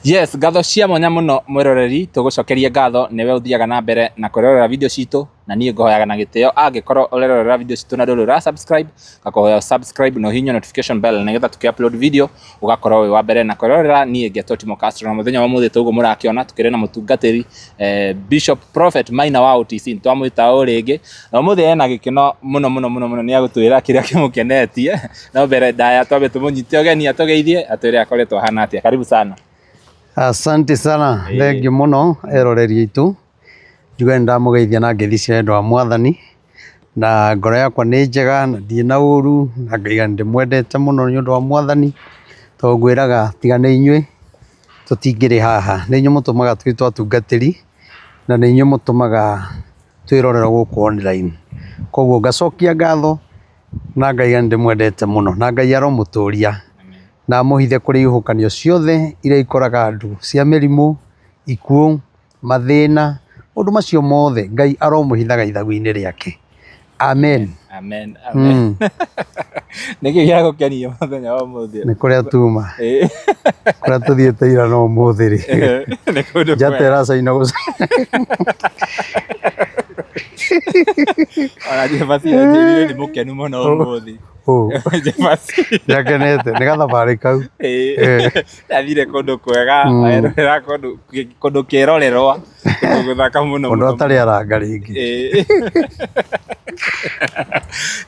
Yes, ngatho cia mwanya muno mwiroreri, tugucokerie ngatho niwe uthiaga na mbere na kwirorera video citu, na niĩ ngũhoyaga na gĩtĩo angĩkorwo ũrerorera video citũ na ndũrĩ ũra subscribe, ngakũhoya subscribe na ũhihinye notification bell nĩgetha tũkĩ upload video ũgakorwo wĩ wa mbere na kwĩrorera. Niĩ ngetwo Timo Castro, na mũthenya wa ũmũthĩ toguo mũrakĩona tũkĩrĩ na mũtungatĩri Bishop Prophet Maina wa OTC, nĩtwamwĩta o rĩngĩ na ũmũthĩ ena gĩkeno mũno mũno mũno mũno, nĩ agũtwĩra kĩrĩa kĩmũkenetie. No mbere ndaya twambe tũmũnyite ũgeni atũgeithie, atwĩre akoretwo ahana atĩa. Karibu sana. Asante sana, thengiũ mũno eroreri aitũ, njuge nĩ ndamũgeithia na ngeithi cia wendo wa Mwathani, na ngoro yakwa nĩ njega na ndirĩ na ũru, na ngaiga nĩ ndĩmwendete mũno nĩ ũndũ wa Mwathani, tondũ ngwĩraga tiga nĩ inyuĩ tũtingĩrĩ haha, nĩ inyuĩ mũtũmaga twĩtwo atungatĩri, na nĩ inyuĩ mũtũmaga twĩrorerwo gũkũ online. Koguo ngacokia ngatho na ngaiga nĩ ndĩmwendete mũno, na Ngai aromũtũria na amũhithe kũrĩ ihuhũkanio ciothe iria ikoraga andũ cia mĩrimũ, ikuũ, mathĩna, maũndũ macio mothe Ngai aromũhithaga ithagu-inĩ rĩake. Amen. Amen, amen. Nĩkĩ gĩagũkenia mũthenya wa ũmũthĩ? Nĩ kũrĩa tuma, kũrĩa tũthiĩte ira na ũmũthĩ rĩ, Nĩ kũndũ njata kwega. ĩracaina gũca. Ona Jebasi anjĩrire nĩ mũkenu mũno ũmũthĩ. Ũ, Jebasi. nĩakenete, nĩ gathabarĩ kau. Athire kũndũ kwega, erorera kũndũ kũndũ kĩrorerwa, kũndũ gũthaka mũno Mũndũ mũno. atarĩ aranga rĩngĩ.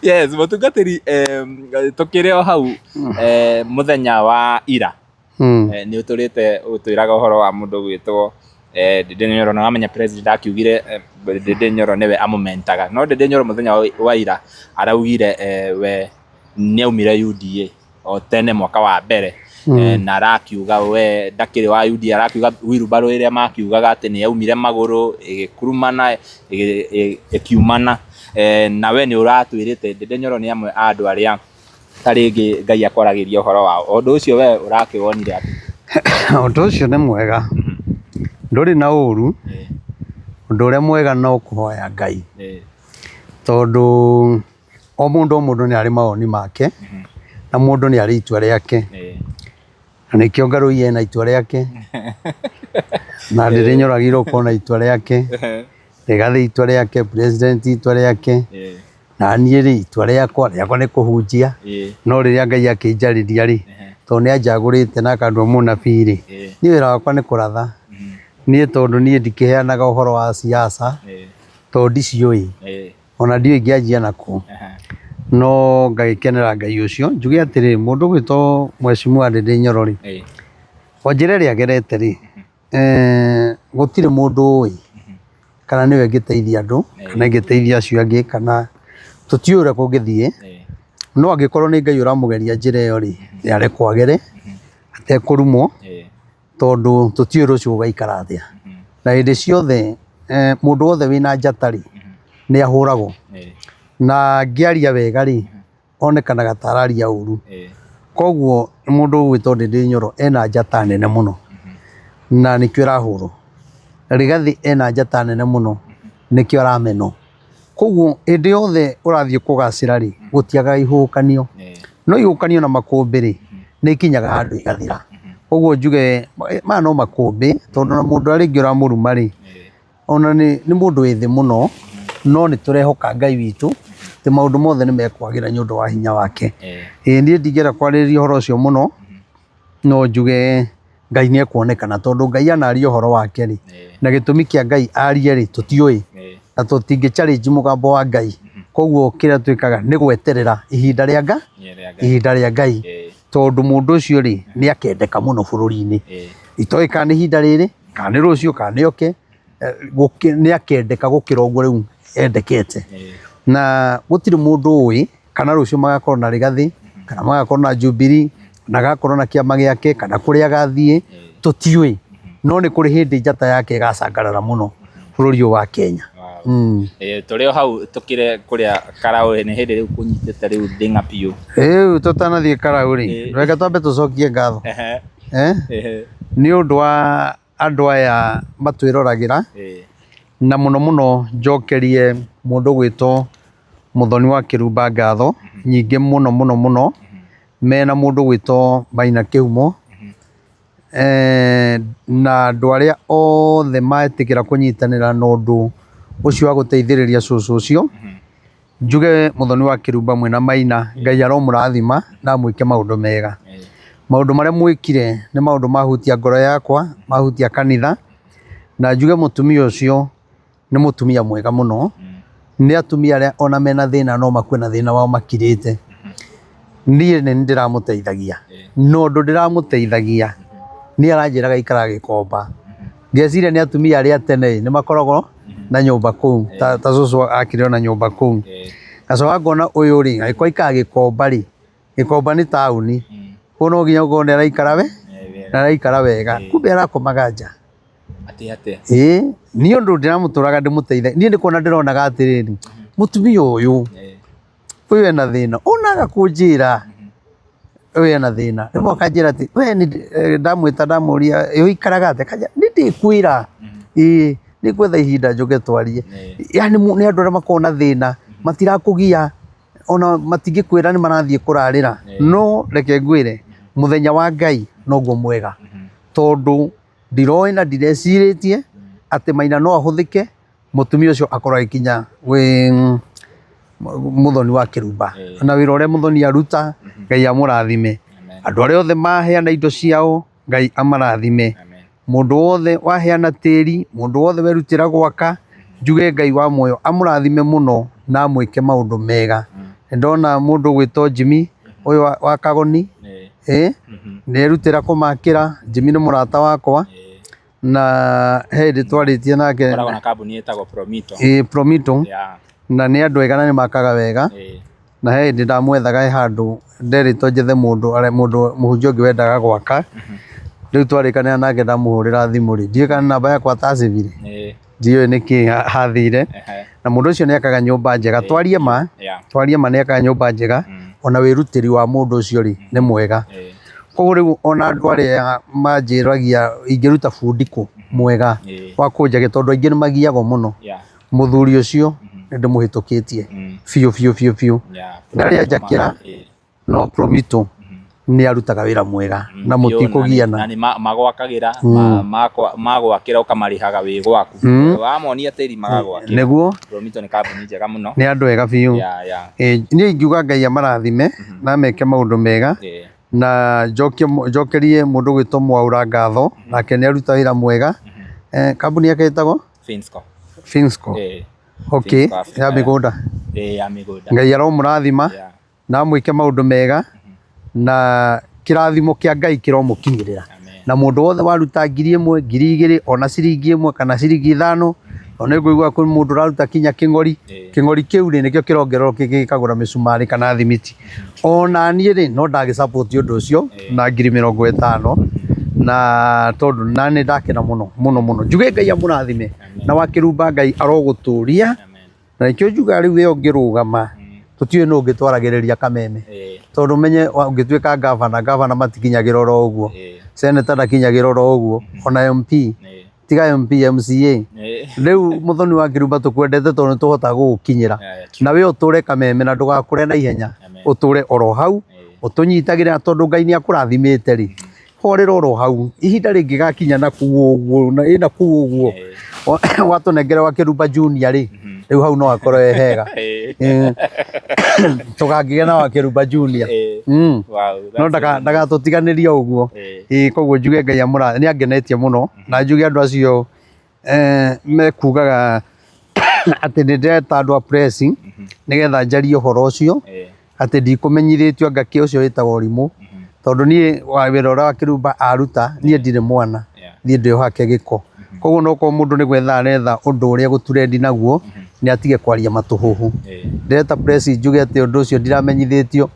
Yes, mũtungatĩri, tũkĩrĩ o hau, mũthenya wa ira nĩ ũtũrĩte ũtwĩraga ũhoro wa mũndũ gwĩtwo Ndĩndĩ Nyoro, na wamenya president akiugire Ndĩndĩ Nyoro nĩwe amũmentaga, no Ndĩndĩ Nyoro mũthenya wa ira araugire we nĩ aumire UDA o tene mwaka wa mbere, na arakiuga we ndakĩrĩ wa UDA, arakiuga wheelbarrow ĩrĩa makiugaga atĩ nĩ yaumire magũrũ ĩgĩkurumana ĩkiumana, na we nĩ ũratwĩrĩte Ndĩndĩ Nyoro nĩ amwe a andũ arĩa ta rĩngĩ Ngai akwaragĩria ũhoro wao. Ũndũ ũcio we ũrakĩwonire atĩa? Ũndũ ũcio nĩ mwega, ndũrĩ na ũru, ũndũ ũrĩa mwega no kũhoya Ngai, tondũ o mũndũ o mũndũ nĩ arĩ mawoni make, na mũndũ nĩ arĩ itua rĩake, na nĩkĩo Ngarũi ena itua rĩake, na Ndĩrĩ Nyoro agĩrĩirwo gũkorwo na itua rĩake, Rigathĩ itua rĩake, president itua rĩake, na niĩ rĩ itua rĩakwa rĩakwa nĩ kũhunjia, no rĩrĩa Ngai akĩnjarĩria rĩ, tondũ nĩ anjagũrĩte na akandua mũnabii rĩ, niĩ wĩra wakwa nĩ kũratha, niĩ tondũ niĩ ndikĩheanaga ũhoro wa siasa, tondũ ndiciũĩ, ona ndiũĩ ingĩanjia nakũ, no ngagĩkenera Ngai ũcio, njuge atĩrĩrĩ, mũndũ ũgwĩtwo Mheshimiwa Ndĩndĩ Nyoro rĩ, o njĩra ĩrĩa agerete rĩ, gũtirĩ mũndũ ũĩ kana nĩwe ĩngĩteithia andũ kana ĩngĩteithia acio angĩ kana tũtiũĩ ũrĩa kũngĩthiĩ, no angĩkorwo nĩ Ngai ũramũgeria njĩra ĩyo rĩ, nĩ arekwo agere atekũrumwo, tondũ tũtiũĩ rũciũ gũgaikara atĩa. Na hĩndĩ ciothe mũndũ wothe wĩna njata rĩ, nĩ ahũragwo. Na ngĩaria wega rĩ, onekanaga ta araria ũru. Koguo mũndũ ũgwĩtwo Ndĩndĩ Nyoro ena njata nene mũno na nĩkĩo ĩrahũrwo. Rigathĩ ena njata nene mũno nĩkĩo aramenwo. Koguo hĩndĩ yothe ũrathiĩ kũgacĩra rĩ, gũtiagaga ihuhũkanio. No ihuhũkanio na makũmbĩ rĩ, nĩ ikinyaga handũ igathira. Koguo njuge maya no makũmbĩ tondũ ona mũndũ ũrĩa rĩngĩ ũramũruma rĩ, ona nĩ nĩ mũndũ wĩ thĩ mũno, no nĩ tũrehoka Ngai witũ atĩ maũndũ mothe nĩ mekwagĩra nĩ ũndũ wa hinya wake. Ĩĩ niĩ ndingĩenda kwarĩrĩria ũhoro ũcio mũno, no njuge Ngai nĩ ekuonekana tondũ Ngai anaria ũhoro wake rĩ, na gĩtũmi kĩa Ngai arie rĩ, tũtiũĩ, na tũtingĩ challenge mũgambo wa Ngai. Koguo kĩrĩa twĩkaga nĩ gweterera ihinda rĩa Ngai, ihinda rĩa Ngai, tondũ mũndũ ũcio rĩ, nĩ akendeka mũno bũrũri-inĩ. Itoĩ kana nĩ ihinda rĩrĩ, kana nĩ rũciũ, kana nĩ oke, nĩ akendeka gũkĩra ũguo rĩu endekete. Na gũtirĩ mũndũ ũĩ kana rũciũ magakorwo na Rigathĩ, kana magakorwo na Jubilee, kana agakorwo na kĩama gĩake, kana kũrĩa agathiĩ, tũtiũĩ. No nĩ kũrĩ hĩndĩ njata yake ĩgacangarara mũno bũrũri ũyũ wa Kenya. Tũrĩ o hau tũkĩre kũrĩa Karaũ nĩ hĩndĩ rĩu kũnyitĩte rĩu thĩng'a biũ. Rĩu tũtanathiĩ Karaũ rĩ, reke twambe tũcokie ngatho. Nĩ ũndũ wa andũ aya matwĩroragĩra, na mũno mũno njokerie mũndũ ũgwĩtwo Mũthoni wa Kĩrumba ngatho nyingĩ mũno mũno mũno, mena mũndũ ũgwĩtwo Maina Kĩhumo. Na andũ arĩa othe metĩkĩra kũnyitanĩra na ũndũ ũcio wa gũteithĩrĩria cũcũ ũcio, njuge Mũthoni wa Kĩrumba mwĩna Maina, Ngai aromũrathima na amwĩke maũndũ mega. Maũndũ marĩa mwĩkire nĩ maũndũ mahutia ngoro yakwa, mahutia kanitha, na njuge mũtumia ũcio nĩ mũtumia mwega mũno. Nĩ atumia arĩa ona mena thĩna no makue na thĩna wao makirĩte. Niĩ nĩ ndĩramũteithagia, na ũndũ ndĩramũteithagia nĩ aranjĩraga ikaraga Gĩkomba. Ngeciria nĩ atumia arĩa a tene nĩ makoragwo na nyũmba kũu, ta cũcũ akire ona nyũmba kũu. Ngacoka ngona ũyũ rĩ, angĩkorwo aikaraga Gĩkomba rĩ, Gĩkomba nĩ taũni, koguo no nginya ũkorwo nĩ araikara we, nĩ araikara wega, kumbe arakomaga nja. Atĩ atĩa? Ĩĩ, niĩ ũndũ ndĩramũtũraga ndĩmũteithagia, niĩ nĩ kuona ndĩronaga atĩrĩrĩ, mũtumia ũyũ, ũyũ ena thĩna, ona aga kũnjĩra ũyũ ena thĩna, rĩmwe akanjĩra atĩ we ndamwĩta ndamũria ĩ ũikaraga atĩa, akanjĩra nĩ ndĩkwĩra, ĩĩ nĩ ngwetha ihinda njũke twarie. Yaani nĩ andũ arĩa makoragwo na thĩna, matirakũgia ona matingĩkwĩra nĩ marathiĩ kũrarĩra, no reke ngwĩre mũthenya wa Ngai noguo mwega, tondũ ndiroĩ na ndirecirĩtie atĩ Maina no ahũthĩke mũtumia ũcio akorwo agĩkinya gwĩ Mũthoni wa Kĩrumba. Na wĩra ũrĩa Mũthoni aruta, Ngai amũrathime. Andũ arĩa othe maheana indo ciao, Ngai amarathime. Mũndũ wothe waheana tĩri, mũndũ wothe werutĩra gwaka, njuge Ngai wa muoyo amũrathime mũno na amwĩke maũndũ mega. Nĩ ndona mũndũ ũgwĩtwo Jimmy ũyũ wa Kagoni, ĩ nĩ erutĩra kũmakĩra, Jimmy nĩ mũrata wakwa na he hĩndĩ twarĩtie nake. Akoragwo na kambuni ĩtagwo Promito. Ĩ, Promito. Na nĩ andũ ega na nĩ makaga wega. Na he hĩndĩ ndamwethaga he handũ nderĩtwo njethe mũndũ arĩa mũndũ mũhunjia ũngĩ wendaga gwaka. Rĩu twarĩkanĩra nake ndamũhũrĩra thimũ rĩ, ndiũĩ kana namba yakwa atacĩbire, ndiũĩ nĩkĩ hathire. Na mũndũ ũcio nĩ akaga nyũmba njega, twarie ma, twarie ma nĩ akaga nyũmba njega, ona wĩrutĩri wa mũndũ ũcio rĩ, nĩ mwega. Koguo rĩu ona andũ arĩa manjĩragia ingĩruta bundi kũ mwega wa kũnjakĩra, tondũ aingĩ nĩ magiagwo mũno. Mũthuri ũcio nĩ ndĩmũhĩtũkĩtie biũ biũ biũ biũ. Ndarĩ anjakĩra no Promito nĩ arutaga wĩra mwega na mũtikũgiana. Na nĩ magwakagĩra, magwakĩra ũkamarĩhaga wĩ gwaku. Wamonia tĩri magagwakĩra. Nĩguo. Promito nĩ kambuni njega mũno. Nĩ andũ ega biũ. Niĩ ingiuga Ngai amarathime na ameke maũndũ mega na njokerie mũndũ ũgwĩtwo Mwaũra ngatho, nake nĩ aruta wĩra mwega. Kambuni yake ĩtagwo? Finsco. Finsco. Okay, ya mĩgũnda. Ya mĩgũnda. Ngai aromũrathima na amwĩke maũndũ mega na kĩrathimo kĩa Ngai kĩromũkinyĩrĩra. Na mũndũ wothe waruta 1000, 2000, ona ciringi 1 kana ciringi 5, ona nĩ ngũigua kwĩ mũndũ ũraruta kinya kĩng'ori, kĩng'ori kĩu rĩ nĩkĩo kĩrongererwo gĩkagũra mĩcumarĩ kana thimiti. Ona niĩ rĩ no ndagĩ support ũndũ ũcio na 50,000 na tondũ na nĩ ndakena mũno mũno mũno. Njuge Ngai amũrathime na wakĩrumba Ngai arogũtũria. Na nĩkĩo njugaga rĩu we ũngĩrũgama tũtiũĩ nũ ũngĩtwaragĩrĩria kameme. Tondũ ũmenye ũngĩtuĩka ngavana, ngavana matikinyagĩra oro ũguo, senator ndakinyagĩra oro ũguo, ona MP, tiga MP, MCA. Rĩu Mũthoni wa Kĩrumba tũkwendete tondũ nĩ tũhotaga gũgũkinyĩra. Na we ũtũre kameme na ndũgakũre na ihenya, ũtũre oro hau, ũtũnyitagĩre na tondũ Ngai nĩ akũrathimĩte rĩ, horera oro hau, ihinda rĩngĩgakinya na kũu ũguo, ĩ na kũu ũguo, watũnengera wa Kĩrumba Junior rĩ, rĩu hau no hakorwo he hega. Tũgakĩgĩa na wa Kĩrumba Junior. No ndagatũtiganĩrie ũguo. Ĩĩ koguo njuge Ngai amũrathime, nĩ angenetie mũno, na njuge andũ acio mekugaga atĩ nĩ ndĩreta andũ a press nĩgetha njarie ũhoro ũcio, atĩ ndikũmenyithĩtio anga kĩ ũcio wĩtagwo ũrimũ, tondũ niĩ wĩra ũrĩa wa Kĩrumba aruta, niĩ ndirĩ mwana, niĩ ndĩ o hake gĩko. Koguo no korwo mũndũ nĩ gwetha aretha ũndũ ũrĩa egũturendi naguo, nĩ atige kwaria matũhũhũ. Ndĩreta press njuge atĩ ũndũ ũcio ndiramenyithĩtio,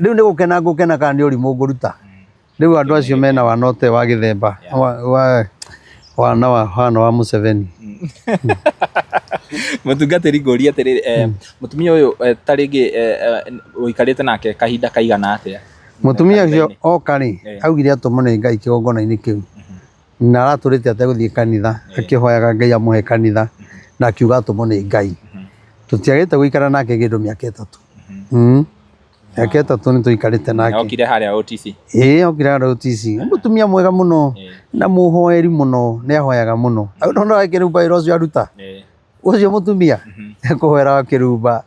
rĩu nĩ gũkena ngũkena kana nĩ ũrimũ ngũruta? Rĩu andũ acio mena wana ũtarĩ wa gĩthemba wa wana wa hana wa Museveni. Mũtungatĩri ngũrie atĩrĩrĩ, mũtumia ũyũ ta rĩngĩ ũikarĩte nake kahinda kaigana atĩa? Mũtumia ũcio oka rĩ, augire atũmwo nĩ Ngai kĩgongona-inĩ kĩu. Na aratũrĩte ategũthiĩ kanitha, akĩhoyaga Ngai amũhe kanitha, na akiuga atũmwo nĩ Ngai. Tũtiagĩte gũikara nake kĩndũ mĩaka 3. Mĩaka 3 nĩ tũikarĩte nake. Okire harĩa OTC. Ĩĩ, okire harĩa OTC. Nĩ mũtumia mwega mũno na mũhoeri mũno, nĩ ahoyaga mũno. No akĩrumba wĩra ũcio aruta. Ũcio mũtumia kũhoera akĩrumba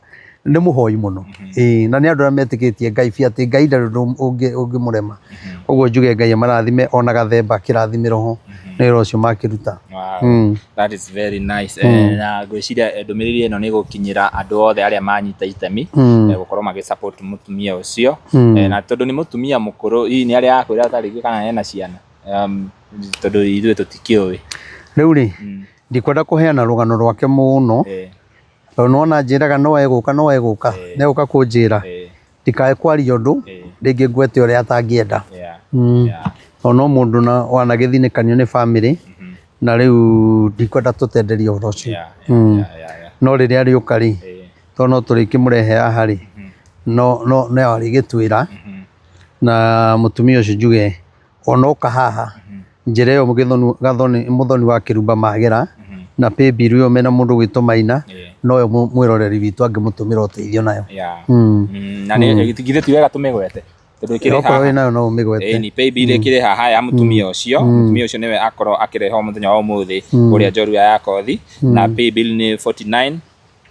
nĩ mũhoi mũno. Ĩĩ, na nĩ andũ arĩa metĩkĩtie Ngai biũ atĩ Ngai ndarĩ ũndũ ũngĩmũrema. Koguo njuge Ngai amarathime ona gathemba akĩrathimĩrwo ho nĩ wĩra ũcio makĩruta. Wow. That is very nice. Na ngwĩciria ndũmĩrĩri ĩno nĩ ĩgũkinyĩra andũ othe arĩa manyita itemi gũkorwo magĩ support mũtumia ũcio. Na tondũ nĩ mũtumia mũkũrũ, hihi nĩ arĩa akwĩra ta rĩngĩ kana ena ciana? Tondũ ithuĩ tũtikĩũĩ. Rĩu rĩ, ndikwenda kũheana rũgano rwake mũno, tondũ nĩwona njĩraga no egũka, no egũka, nĩ egũka kũnjĩra. Ndikae kwaria ũndũ, rĩngĩ ngwete ũrĩa atangĩenda. Tondũ no mũndũ wanagĩthinĩkanio nĩ bamĩrĩ, na rĩu ndikwenda tũtenderie ũhoro ũcio. No rĩrĩa arĩũka rĩ, tondũ no tũrĩkĩmũrehe haha rĩ, no arĩgĩtwĩra, na mũtumia ũcio njuge ona oka haha, njĩra ĩyo Gathoni, Mũthoni wa Kĩrumba magera, na paybill ĩyo mena mũndũ ũgwĩtwo Maina, noyo mwĩroreri witũ angĩmũtũmĩra ũteithio nayo. Na nĩ githĩ ti wega tũmĩgwete? Tondũ ĩkĩrĩ Okorwo haha. wĩnayo no ũmĩgwete. Ĩni, paybill ĩkĩrĩ haha ya mũtumia ũcio. Mũtumia ũcio nĩwe akorwo akĩrehwo mũthenya wa ũmũthĩ kũrĩa Njorua ya Kothi, na paybill nĩ 49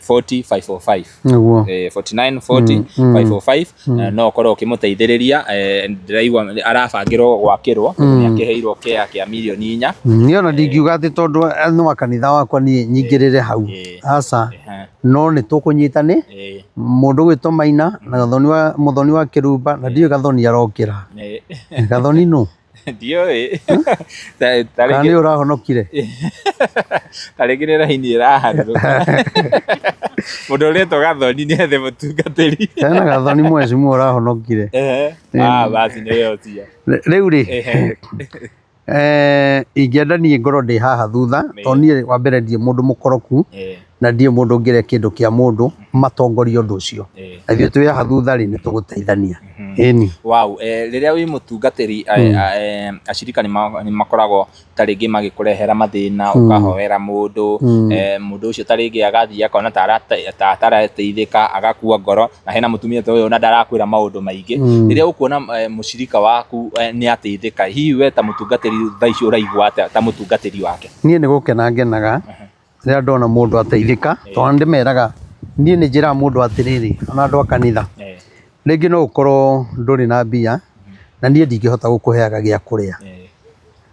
40 545. Nĩguo. 49 40 545. No ũkorwo ũkĩmũteithĩrĩria. Ndĩraigua arabangĩrwo gwakĩrwo tondũ nĩ akĩheirwo kĩa kĩa mirioni 4. Niĩ ona ndingiuga atĩ tondũ nĩ wa kanitha wakwa niĩ nyingĩrĩre hau. Aca. No nĩ tũkũnyitani mũndũ ũgwĩtwo Maina na Gathoni wa Mũthoni wa Kĩrumba, na ndiũĩ Gathoni arokĩra. Gathoni nũ? Ndiũĩ. Kana nĩ ũrahonokire? Ta rĩngĩ nĩ raini ĩraharũrũka. Mũndũ ũretwo Gathoni nĩ ethe mũtungatĩri. Hena Gathoni mwecimu ũrahonokire. Ah, basi nĩwe ũcio. Rĩu rĩ, ingĩenda niĩ ngorwo ndĩ haha thutha, tondũ niĩ wa mbere ndirĩ mũndũ mũkoroku, na ndirĩ mũndũ ũngĩrĩa kĩndũ kĩa mũndũ, matongorie ũndũ ũcio. Na ithuĩ twĩ haha thutha rĩ, nĩ tũgũteithania. Ĩni. Wow, rĩrĩa wĩ mũtungatĩri, acirika nĩ makoragwo ta rĩngĩ magĩkũrehera mathĩna, ũkahoera mũndũ, mũndũ ũcio ta rĩngĩ agathiĩ akona ta atarateithĩka, agakua ngoro, na hena mũtumia ta ũyũ na ndarakwĩra maũndũ maingĩ. Rĩrĩa ũkuona mũcirika waku nĩ ateithĩka, hihi we ta mũtungatĩri thaa ici ũraigua atĩa ta mũtungatĩri wake? Niĩ nĩ gũkena ngenaga rĩrĩa ndona mũndũ ateithĩka, tondũ ndĩmeraga, niĩ nĩ njĩraga mũndũ atĩrĩrĩ, ona andũ a kanitha, rĩngĩ no ũkorwo ndũrĩ na mbia, na niĩ ndingĩhota gũkũheaga gĩa kũrĩa.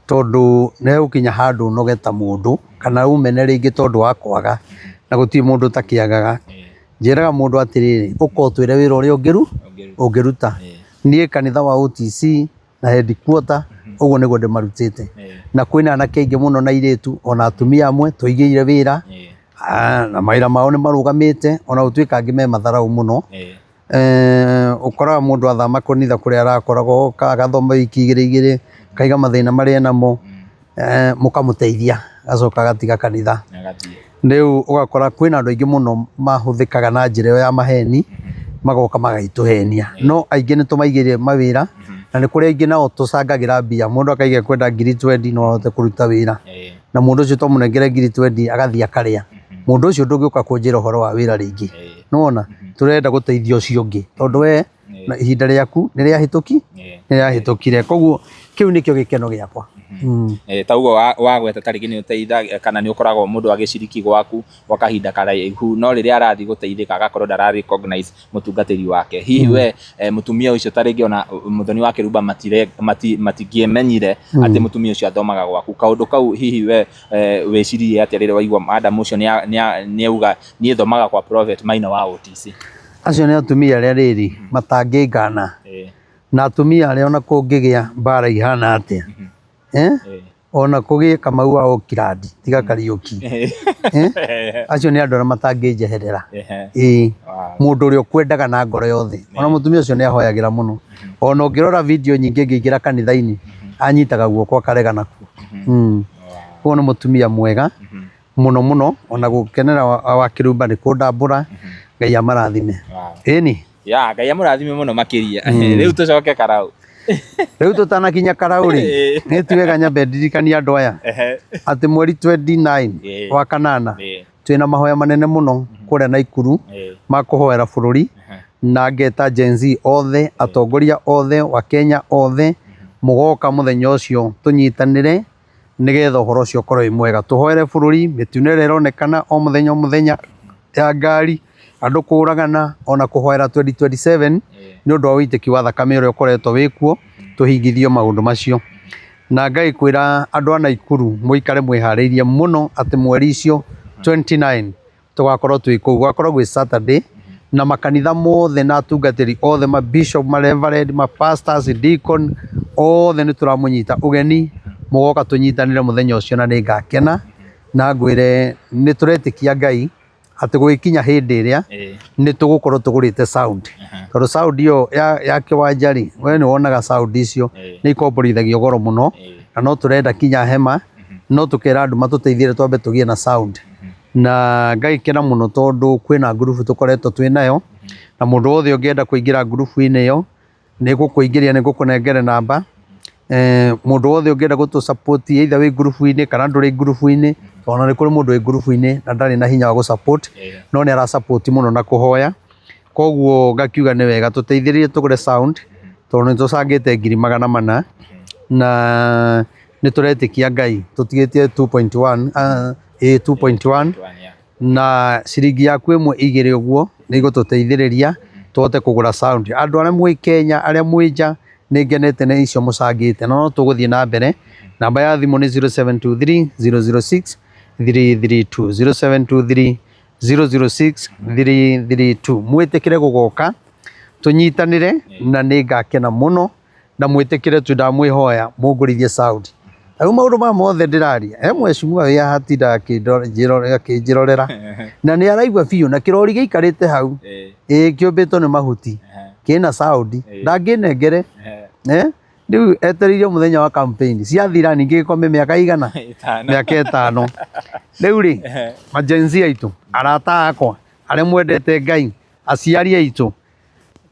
Tondũ nĩ hegũkinya handũ ũnoge ta mũndũ, kana ũmene rĩngĩ tondũ wa kwaga, na gũtirĩ mũndũ ũtakĩagaga. Njĩraga mũndũ atĩrĩrĩ, ũka ũtwĩre wĩra ũrĩa ũngĩruta. Niĩ kanitha wa OTC na headquarter, ũguo nĩguo ndĩmarutĩte. Na kwĩna anake aingĩ mũno na airĩtu, ona atumia amwe tũigĩire wĩra, na mawĩra mao nĩ marũgamĩte, ona gũtuĩka angĩ me matharaũ mũno. Ũkoraga mũndũ athama kanitha kũrĩa arakoragwo, oka agathoma wiki igĩrĩ igĩrĩ, akaiga mathĩna marĩa enamo, mũkamũteithia, agacoka agatiga kanitha. Rĩu ũgakora kwĩna andũ aingĩ mũno mahũthĩkaga na njĩra ĩyo ya maheni, magoka magagĩtũhenia. No aingĩ nĩ tũmaigĩire mawĩra, na nĩ kũrĩ aingĩ nao tũcangagĩra mbia, mũndũ akaiga ekwenda ngiri twendi no ahote kũruta wĩra. Na mũndũ ũcio twamũnengere ngiri twendi agathiĩ akarĩa. Mũndũ ũcio ndũngĩũka kũnjĩra ũhoro wa wĩra rĩngĩ. Nĩwona? Tũrenda gũteithia ũcio ũngĩ, tondũ we na ihinda rĩaku nĩ rĩahĩtũkire. Koguo kĩu nĩkĩo gĩkeno gĩakwa. Ta ũguo wagweta ta rĩngĩ nĩ ũteithagia kana nĩ ũkoragwo mũndũ agĩciriki gwaku gwa kahinda karaihu, no rĩrĩa arathiĩ gũteithĩka agakorwo ndara recognize mũtungatĩri wake. Hihi we mũtumia ũcio ta rĩngĩ ona Mũthoni wa Kĩrumba matingĩmenyire atĩ mũtumia ũcio athomaga gwaku. Kaũndũ kau hihi we wĩciririe atĩa rĩrĩa waigua madam ũcio nĩ auga niĩ thomaga kwa Prophet Maina wa OTC? Acio nĩ atumia arĩa rĩrĩ matangĩngana, na atumia arĩa ona kũngĩgĩa mbara ihana atĩa, ona kũgĩe Kamau wa Oakland tiga Kariũki, acio nĩ andũ arĩa matangĩnjeherera. Ĩĩ, mũndũ ũrĩa ũkwendaga na ngoro yothe. Ona mũtumia ũcio nĩ ahoyagĩra mũno. Ona ũngĩrora video nyingĩ ngĩingĩra kanitha-inĩ, anyitaga guoko akarega nakuo. Koguo nĩ mũtumia mwega mũno mũno, ona gũkenera wa Kĩrumba nĩ kũndambũra. Ngai amarathime. Ĩni. Ya, Ngai amũrathime mũno makĩria. Rĩu tũcoke Karau. Rĩu tũtanakinya Karau rĩ, nĩ ti wega nyambe ndirikanie andũ aya atĩ mweri 29 wa kanana twĩna mahoya manene mũno kũrĩa Naikuru ma kũhoera bũrũri. Na ngeta Gen Z othe, atongoria othe, Wakenya othe, mũgoka mũthenya ũcio tũnyitanĩre nĩgetha ũhoro ũcio ũkorwo wĩ mwega. Tũhoere bũrũri, mĩtino ĩrĩa ĩronekana o mũthenya o mũthenya ya ngari, andũ kũragana, ona kũhoera 2027 nĩ ũndũ wa ũitĩki wa thakame ũrĩa ũkoretwo wĩkuo, tũhingithio maũndũ macio. Na ngagĩkwĩra andũ a Naikuru mũikare mwĩharĩirie mũno atĩ mweri icio 29 tũgakorwo twĩ kũu, gũgakorwo gwĩ Saturday, na makanitha mothe na atungatĩri othe, ma bishop, ma reverend, ma pastors, deacon, othe nĩ tũramũnyita ũgeni mũgoka tũnyitanĩre mũthenya ũcio, na nĩ ngakena na ngwĩre nĩ tũretĩkia Ngai atĩ gũgĩkinya hĩndĩ ĩrĩa nĩ tũgũkorwo tũgũrĩte sound, tondũ sound ĩyo ya kĩwanja rĩ, we nĩ wonaga sound icio nĩ ikomborithagio goro mũno, na no tũrenda kinya hema, no tũkera andũ matũteithie twambe tũgĩe na sound. Na ngagĩkena mũno tondũ kwĩna ngurubu tũkoretwo twĩ nayo, na mũndũ wothe ũngĩenda kũingĩra ngurubu-inĩ ĩyo nĩ ngũkũingĩria, nĩ ngũkũnengere namba. Mũndũ wothe ũngĩenda gũtũ support either wĩ ngurubu-inĩ kana ndũrĩ ngurubu-inĩ, tondũ ona nĩ kũrĩ mũndũ wĩ ngurubu-inĩ na ndarĩ na hinya wa gũ support, no nĩ ara support mũno na kũhoya. Koguo ngakiuga nĩ wega tũteithĩrĩrie tũgũre sound, tondũ nĩ tũcangĩte 400,000, na nĩ tũretĩkia Ngai tũtigĩtie 2.1, 2.1, na ciringi yaku ĩmwe igĩrĩ ũguo nĩ igũtũteithĩrĩria tũhote kũgũra sound. Andũ arĩa mwĩ Kenya, arĩa mwĩ nja, nĩ ngenete nĩ icio mũcangĩte, na no tũgũthiĩ na mbere. Namba ya thimũ nĩ 0723 006 332, 0723 006 332. Mwĩtĩkĩre gũgoka tũnyitanĩre, na nĩ ngakena mũno, na mwĩtĩkĩre tu, ndamwĩhoya mũngũrithie sound. Rĩu maũndũ maya mothe ndĩraria, he mheshimiwa wĩ haha atindaga akĩnjĩrorera, na nĩ araigua biũ, na kĩrori gĩikarĩte hau ĩĩ kĩũmbĩtwo nĩ mahuti, kĩna sound, ndangĩnengere. Rĩu etereire mũthenya wa campaign ciathira, ningĩ gĩkome mĩaka igana, mĩaka 5. Rĩu rĩ, ma Gen Z aitũ, arata akwa arĩa mwendete Ngai, aciari aitũ,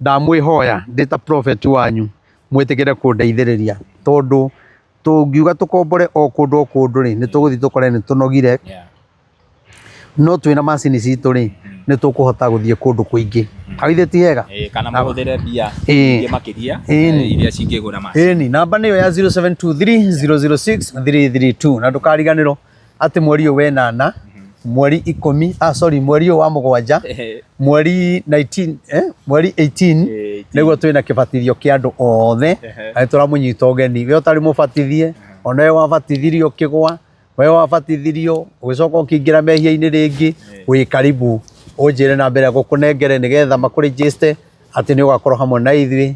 ndamwĩhoya ndĩ ta prophet wanyu, mwĩtĩkĩre kũndeithĩrĩria, tondũ tũngiuga tũkombore o kũndũ o kũndũ rĩ, nĩ tũgũthiĩ tũkore nĩ tũnogire, no twĩna macini citũ rĩ, nĩ tũkũhota gũthiĩ kũndũ kũingĩ. Hau ithe ti hega? Kana mũhũthĩre mbia nyingĩ makĩria iria cingĩgũra macini. Ĩni, namba nĩyo ya 0723 006 332, na ndũkariganĩrwo atĩ mweri ũyũ wenana, mweri 10, sorry, mweri ũyũ wa 7, mweri 19, mweri 18, nĩguo twĩna kĩbatithio kĩa andũ othe, na nĩtũramũnyita ũgeni. We ũtarĩ mũbatithie, ona we wabatithirio ũkĩgwa, we wabatithirio ũgĩcoka ũkĩingĩra mehia-inĩ rĩngĩ, wĩ karibu ũnjĩre na mbere gũkũnengere nĩgetha makũregister atĩ nĩ ũgakorwo hamwe na ithuĩ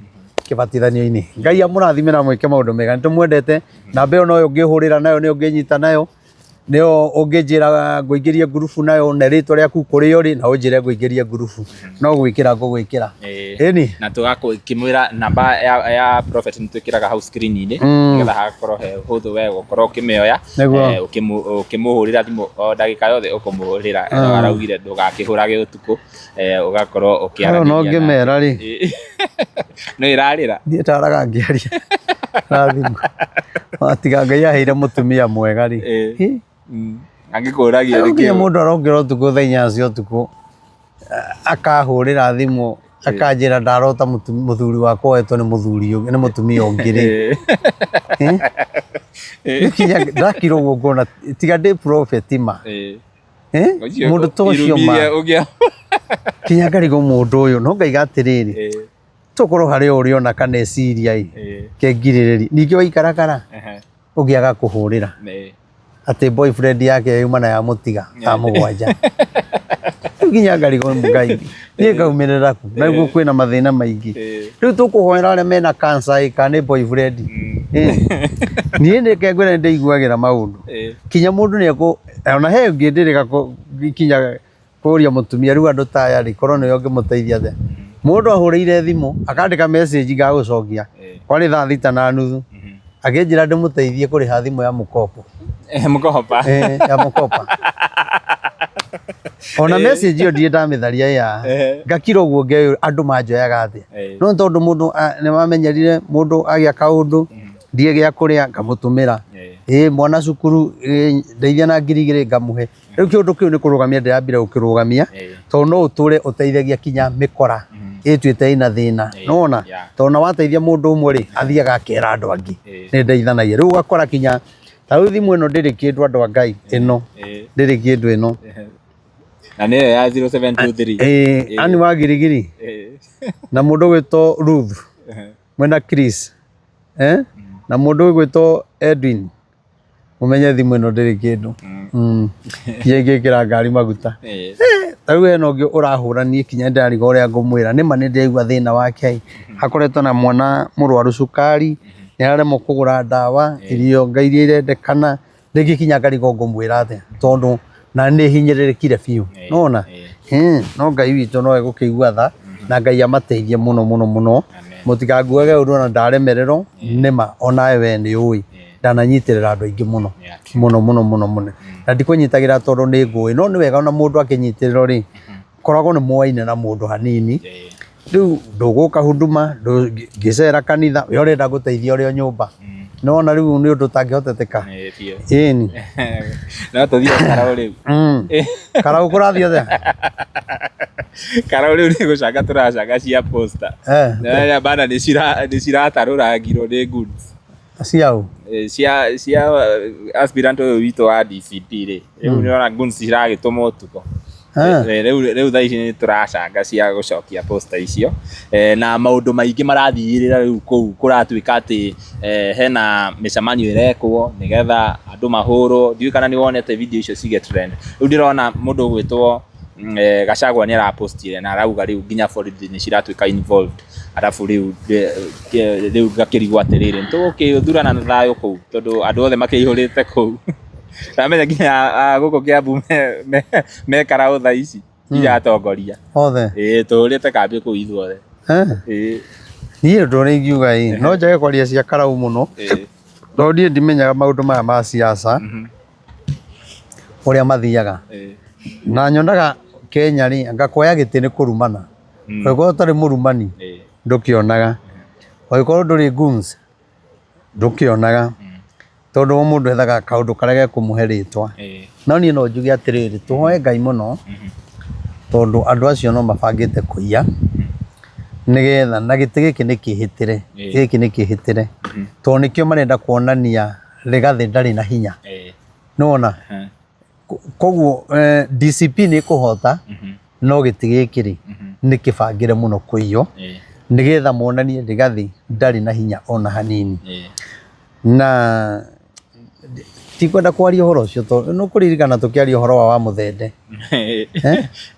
kĩbatithanio-inĩ. Ngai amũrathime na mwĩke maũndũ mega, nĩ tũmwendete. Namba ĩyo noyo ũngĩhũrĩra nayo, nĩyo ũngĩnyita nayo, nĩyo ũngĩnjĩra ngũingĩrie ngurubu nayo, na rĩtwa rĩaku kũrĩa ũrĩ, na ũnjĩre ngũingĩrie ngurubu, no gwĩkĩra ngũgwĩkĩra. Ĩni. Na tũgakĩmwĩra namba ya prophet nĩ twĩkĩraga hau screen-inĩ, nĩgetha hagakorwo he hũthũ we gũkorwo ũkĩmĩoya, ũkĩmũhũrĩra thimũ o ndagĩka yothe ũkũmũhũrĩra. Araugire ndũgakĩhũrage ũtukũ, ũgakorwo ũkĩaranĩria. No ngĩmera rĩ. No ĩrarĩra. Niĩ ndaraga ngĩaria na thimũ. Tiga Ngai aheire mũtumia mwega rĩ. Angĩkũragia nĩkĩ? Nginya mũndũ arokĩra ũtukũ thaa 4 cia ũtukũ, akahũrĩra thimũ, akanjĩra ndarota mũthuri wakwa oetwo nĩ mũthuri ũngĩ, nĩ mũtumia ũngĩ rĩ. Nginya ndakira ũguo ngona tiga ndĩ prophet ma. Mũndũ ta ũcio ma. Kinya ngarigwo mũndũ ũyũ, no ngaiga atĩrĩrĩ, tokorwo harĩ o ũrĩa ona kana eciria ĩ, kengirĩrĩria. Ningĩ waikarakara, ũngĩ agakũhũrĩra atĩ boyfriend yake yuma na yamũtiga thaa 7. Rĩu nginya ngarigwo Ngai, niĩ ngaumĩrĩra kũ? Na nĩguo kwĩna mathĩna maingĩ. Rĩu tũkũhoera arĩa mena cancer ĩ, kana nĩ boyfriend. Niĩ reke ngwĩre nĩ ndĩiguagĩra maũndũ. Kinya mũndũ nĩ ekũ, ona he ũngĩ ndĩrĩga kinya kũria mũtumia, rĩu andũ ta aya rĩ, korwo nĩwe ũngĩmũteithia atĩa? Mũndũ ahũrĩire thimũ, akandĩka message ngagũcokia, kwarĩ thaa 6:30, akĩnjĩra ndĩmũteithie kũrĩha thimũ ya mũkopo. Mũkopa. Ya mũkopa. Ona message ĩyo ndirĩ ndamĩtharia ya. Ngakira ũguo ngeyũria andũ manjoyaga atĩa. No tondũ mũndũ nĩ wamenyerire mũndũ agĩa kaũndũ, ndirĩ gĩa kũrĩa ngamũtũmĩra. Mwana cukuru, ndeithia na 2,000 ngamũhe. Rĩu kĩũndũ kĩu nĩ kũrũgamia ndĩrambire gũkĩrũgamia, tondũ no ũtũre ũteithagia kinya mĩkora. Ĩtuĩte ĩna thĩna. Nĩwona? Tondũ ona wateithia mũndũ ũmwe rĩ, athiaga akera andũ angĩ. Nĩ ndeithanagia. Rĩu ũgakora kinya ta rĩu thimũ ĩno ndĩrĩ kĩndũ andũ a Ngai, ĩno ndĩrĩ kĩndũ ĩno. Na nĩyo ya 0723. Ĩĩ, Ann wa Girigiri na mũndũ ũgwĩtwo Ruth mwena Chris, eh? Na mũndũ ũgwĩtwo Edwin, mũmenye thimũ ĩno ndĩrĩ kĩndũ. Nginya ingĩkĩra ngari maguta. Ta rĩu hena ũngĩ ũrahũra niĩ kinya ndĩrarigwo ũrĩa ngũmwĩra. Nĩma nĩ ndĩraigua thĩna wake. Akoretwo na mwana mũrwaru cukari, nĩ araremwo kũgũra ndawa, irio nga iria irendekana. Rĩngĩ kinya ngarigwo ngũmwĩra atĩa, tondũ na nĩ hinyĩrĩrĩkire biũ. Nĩwona? No Ngai witũ no egũkĩigua tha, na Ngai amateithie mũno mũno mũno. Mũtikanguage ũru ona ndaremererwo, nĩma onawe we nĩ ũĩ. Ndananyitĩrĩra andũ aingĩ mũno mũno mũno mũno mũno, na ndikũnyitagĩra tondũ nĩ ngũĩ, no nĩ wega ona mũndũ akĩnyitĩrĩrwo rĩ, koragwo nĩ mwoaine na mũndũ hanini. Rĩu ndũgũka huduma, ngĩcera kanitha, we ũrenda gũteithia ũrĩ o nyũmba. Nĩwona rĩu nĩ ũndũ ũtangĩhoteteka. Ĩni. No tũthiĩ Karau rĩu. Karau kũrathiĩ atĩa? Karau rĩu nĩ gũcanga tũracanga cia posta. Bana nĩ ciratarũrangirwo nĩ goods. Cia ũ? Cia aspirant ũyũ witũ wa DCP rĩ, rĩu nĩũrona goons ciragĩtũma ũtukũ. Rĩu thaa ici nĩ tũracanga cia gũcokia poster icio, na maũndũ maingĩ marathiĩrĩra rĩu kũu kũratuĩka atĩ hena mĩcemanio ĩrekwo nĩgetha andũ mahũrwo, ndiũĩ kana nĩ wonete video icio cigĩ trend. Rĩu ndĩrona mũndũ ũgwĩtwo Gachagua nĩ arapostire na arauga rĩu nginya borithi nĩ ciratuĩka involved. Arabu rĩu rĩu ngakĩrigwo atĩrĩrĩ, nĩ tũgũkĩthurana na thayũ kũu tondũ andũ othe makĩihũrĩte kũu. Ndamenya nginya gũkũ Kĩambu me karaũ thaa ici nginya atongoria. Othe? Ĩĩ tũhũrĩte kambĩ kũu ithuothe. Ĩĩ. Niĩ ũndũ ũrĩa ingiuga ĩ, no njage kwaria cia karaũ mũno, tondũ niĩ ndimenyaga maũndũ maya ma siasa ũrĩa mathiaga. Na nyonaga Kenya rĩ, anga kuoya gĩtĩ nĩ kũrumana. Ũngĩkorwo ũtarĩ mũrumani ndũkĩonaga, ũngĩkorwo ndũrĩ goons ndũkĩonaga, tondũ o mũndũ ethaga kaũndũ karĩa gekũmũhe rĩtwa. No niĩ no njuge atĩrĩrĩ, tũhoe Ngai mũno, tondũ andũ acio no mabangĩte kũiya, nĩgetha na gĩtĩ gĩkĩ nĩ kĩhĩtĩre, gĩkĩ nĩ kĩhĩtĩre, tondũ nĩkĩo marenda kuonania Rigathĩ ndarĩ na hinya. Nĩwona? Koguo DCP nĩ ĩkũhota, no gĩtĩ gĩkĩ rĩ, nĩ kĩbangĩre mũno kũiywo, nĩgetha monanie Rigathĩ ndarĩ na hinya ona hanini. Na tikwenda kwaria ũhoro ũcio tondũ nĩ ũkũririkana tũkĩaria ũhoro wa Wamũthende. Ĩĩ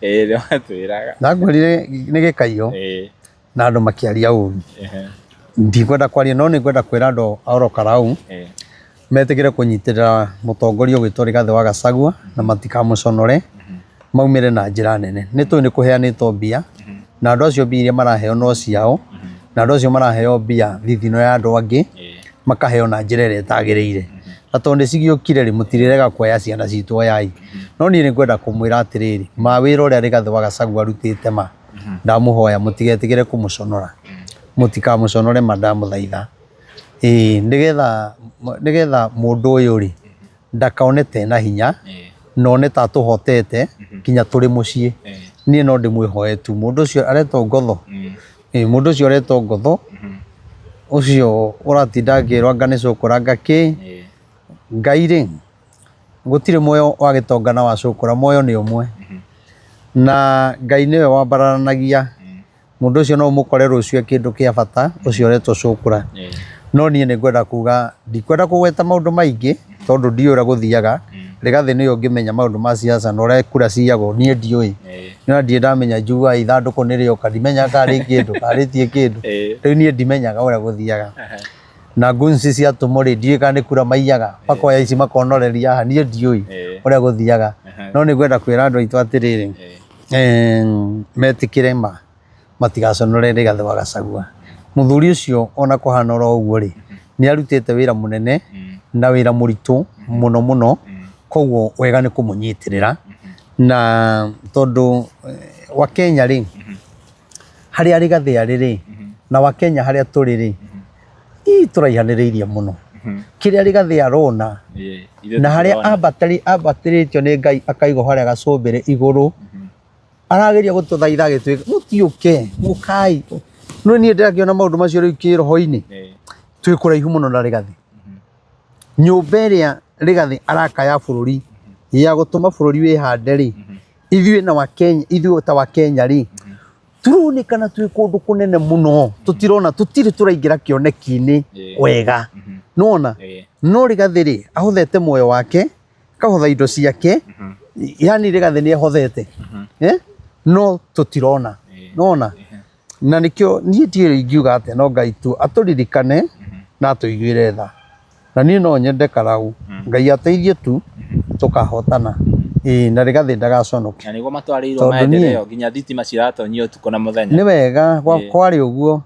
nĩ watwĩraga. Ndakwĩrire nĩ gĩkaiyo na andũ makĩaria ũru. Ndikwenda kwaria no nĩ ngwenda kwĩra andũ a Ol Kalou metĩkĩre kũnyitĩrĩra mũtongoria ũgwĩtwo Rigathĩ wa Gachagua na matikamũconore, maumĩre na njĩra nene. Nĩ tũĩ nĩ kũheanĩtwo mbia na andũ acio mbia iria maraheo no ciao, na andũ acio maraheo mbia thithino ya andũ angĩ, makaheo na njĩra ĩrĩa ĩtagĩrĩire. Na tondũ nĩ cigĩũkire rĩ, mũtirĩrega kuoya ciana citũ oyai. No niĩ nĩ ngwenda kũmwĩra atĩrĩrĩ, ma wĩra ũrĩa Rigathĩ wa Gachagua arutĩte ma, ndamũhoya mũtigetĩkĩre kũmũconora. Mũtikamũconore ma ndamũthaitha. Ĩĩ nĩgetha nĩgetha mũndũ ũyũ rĩ, ndakone ta ena hinya, na one ta atũhotete nginya tũrĩ mũciĩ. Niĩ no ndĩmwĩhoe tu, mũndũ ũcio aretwo Ngotho, ĩĩ mũndũ ũcio ũretwo Ngotho, ũcio ũratinda akĩrwo anga nĩ cũkũra anga kĩ, Ngai rĩ, gũtirĩ muoyo wa gĩtonga na wa cũkũra, muoyo nĩ ũmwe. Na Ngai nĩwe wambararanagia, mũndũ ũcio no ũmũkore rũciũ e kĩndũ kĩa bata, ũcio ũretwo cũkũra. No niĩ nĩ ngwenda kuga, ndikwenda kũgweta maũndũ maingĩ, tondũ ndiũĩ ũrĩa gũthiaga, Rigathĩ nĩwe ũngĩmenya maũndũ ma siasa na ũrĩa kura ciyagwo, niĩ ndiũĩ. No ndirĩ ndamenya njugaga ithandũkũ nĩ rĩoka, ndimenyaga kana rĩ kĩndũ, kana rĩtirĩ kĩndũ. Rĩu niĩ ndimenyaga ũrĩa gũthiaga. Na goons ciatũmwo rĩ, ndiũĩ kana nĩ kura maiyaga, makoya ici makonoreria haha, niĩ ndiũĩ ũrĩa gũthiaga. No nĩ ngwenda kwĩra andũ aitũ atĩrĩrĩ, metĩkĩre ma matigaconore Rigathĩ wa Gachagua. Mũthuri ũcio ona kũhana oro ũguo rĩ, nĩ arutĩte wĩra mũnene na wĩra mũritũ mũno mũno, koguo wega nĩ kũmũnyitĩrĩra. Na tondũ Wakenya rĩ, harĩa Rigathĩ arĩ rĩ, na Wakenya harĩa tũrĩ rĩ, ii tũraihanĩrĩirie mũno. Kĩrĩa Rigathĩ arona na harĩa ambatĩrĩtio nĩ Ngai akaigwo harĩa gacũmbĩrĩ igũrũ. Arageria gũtũthaitha agĩtwĩka mũtiũke, mũkai. No niĩ ndĩrakĩona maũndũ macio rĩu kĩroho-inĩ, twĩ kũraihu mũno na Rigathĩ. Nyũmba ĩrĩa Rigathĩ araka ya bũrũri ya gũtũma bũrũri wĩhande rĩ, ithuĩ na Wakenya, ithuĩ ta Wakenya rĩ, tũronekana twĩ kũndũ kũnene mũno, tũtirona, tũtirĩ tũraingĩra kĩoneki-inĩ wega. Nĩwona? No Rigathĩ rĩ, ahothete muoyo wake, akahotha indo ciake, yani Rigathĩ nĩ ahothete, eh? No tũtirona. Nĩwona? Na nĩkĩo niĩ ndiũĩ ingiuga atĩa, no Ngai tu atũririkane na atũiguĩre tha. Na niĩ no nyende Karau, Ngai ateithie tu tũkahotana. Ĩĩ na Rigathĩ ndagaconoke. Na nĩguo matwarĩirwo Tondũ niĩ- maendeleo nginya thitima ciratonyio ũtukũ na mũthenya. Nĩ wega kwarĩ ũguo,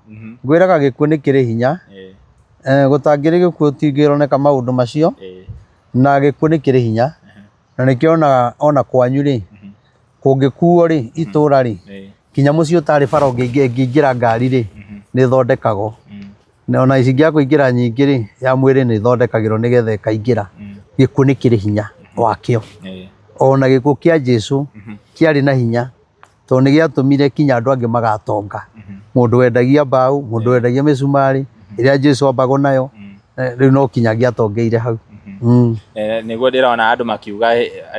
ngwĩraga gĩkuũ nĩ kĩrĩ hinya. Gũtangĩrĩ gĩkuũ tingĩroneka maũndũ macio, na gĩkuũ nĩ kĩrĩ hinya. Na nĩkĩo ona kwanyu rĩ, kũngĩkuo rĩ, itũra rĩ, kinya mũciĩ ũtarĩ bara ũngĩingĩra ngari rĩ, nĩ ĩthondekagwo. Na ona cingĩaga kũingĩra nyingĩ rĩ, ya mwĩrĩ nĩ ĩthondekagĩrwo nĩgetha ĩkaingĩra. Gĩkuũ nĩ kĩrĩ hinya wakĩo. Ona gĩkuũ kĩa Jesu kĩarĩ na hinya tondũ nĩ gĩatũmire kinya andũ angĩ magatonga. Mũndũ wendagia mbaũ, mũndũ wendagia mĩcumarĩ, ĩrĩa Jesu ambagwo nayo, rĩu no kinya angĩatongeire hau. Nĩguo ndĩrona andũ makiuga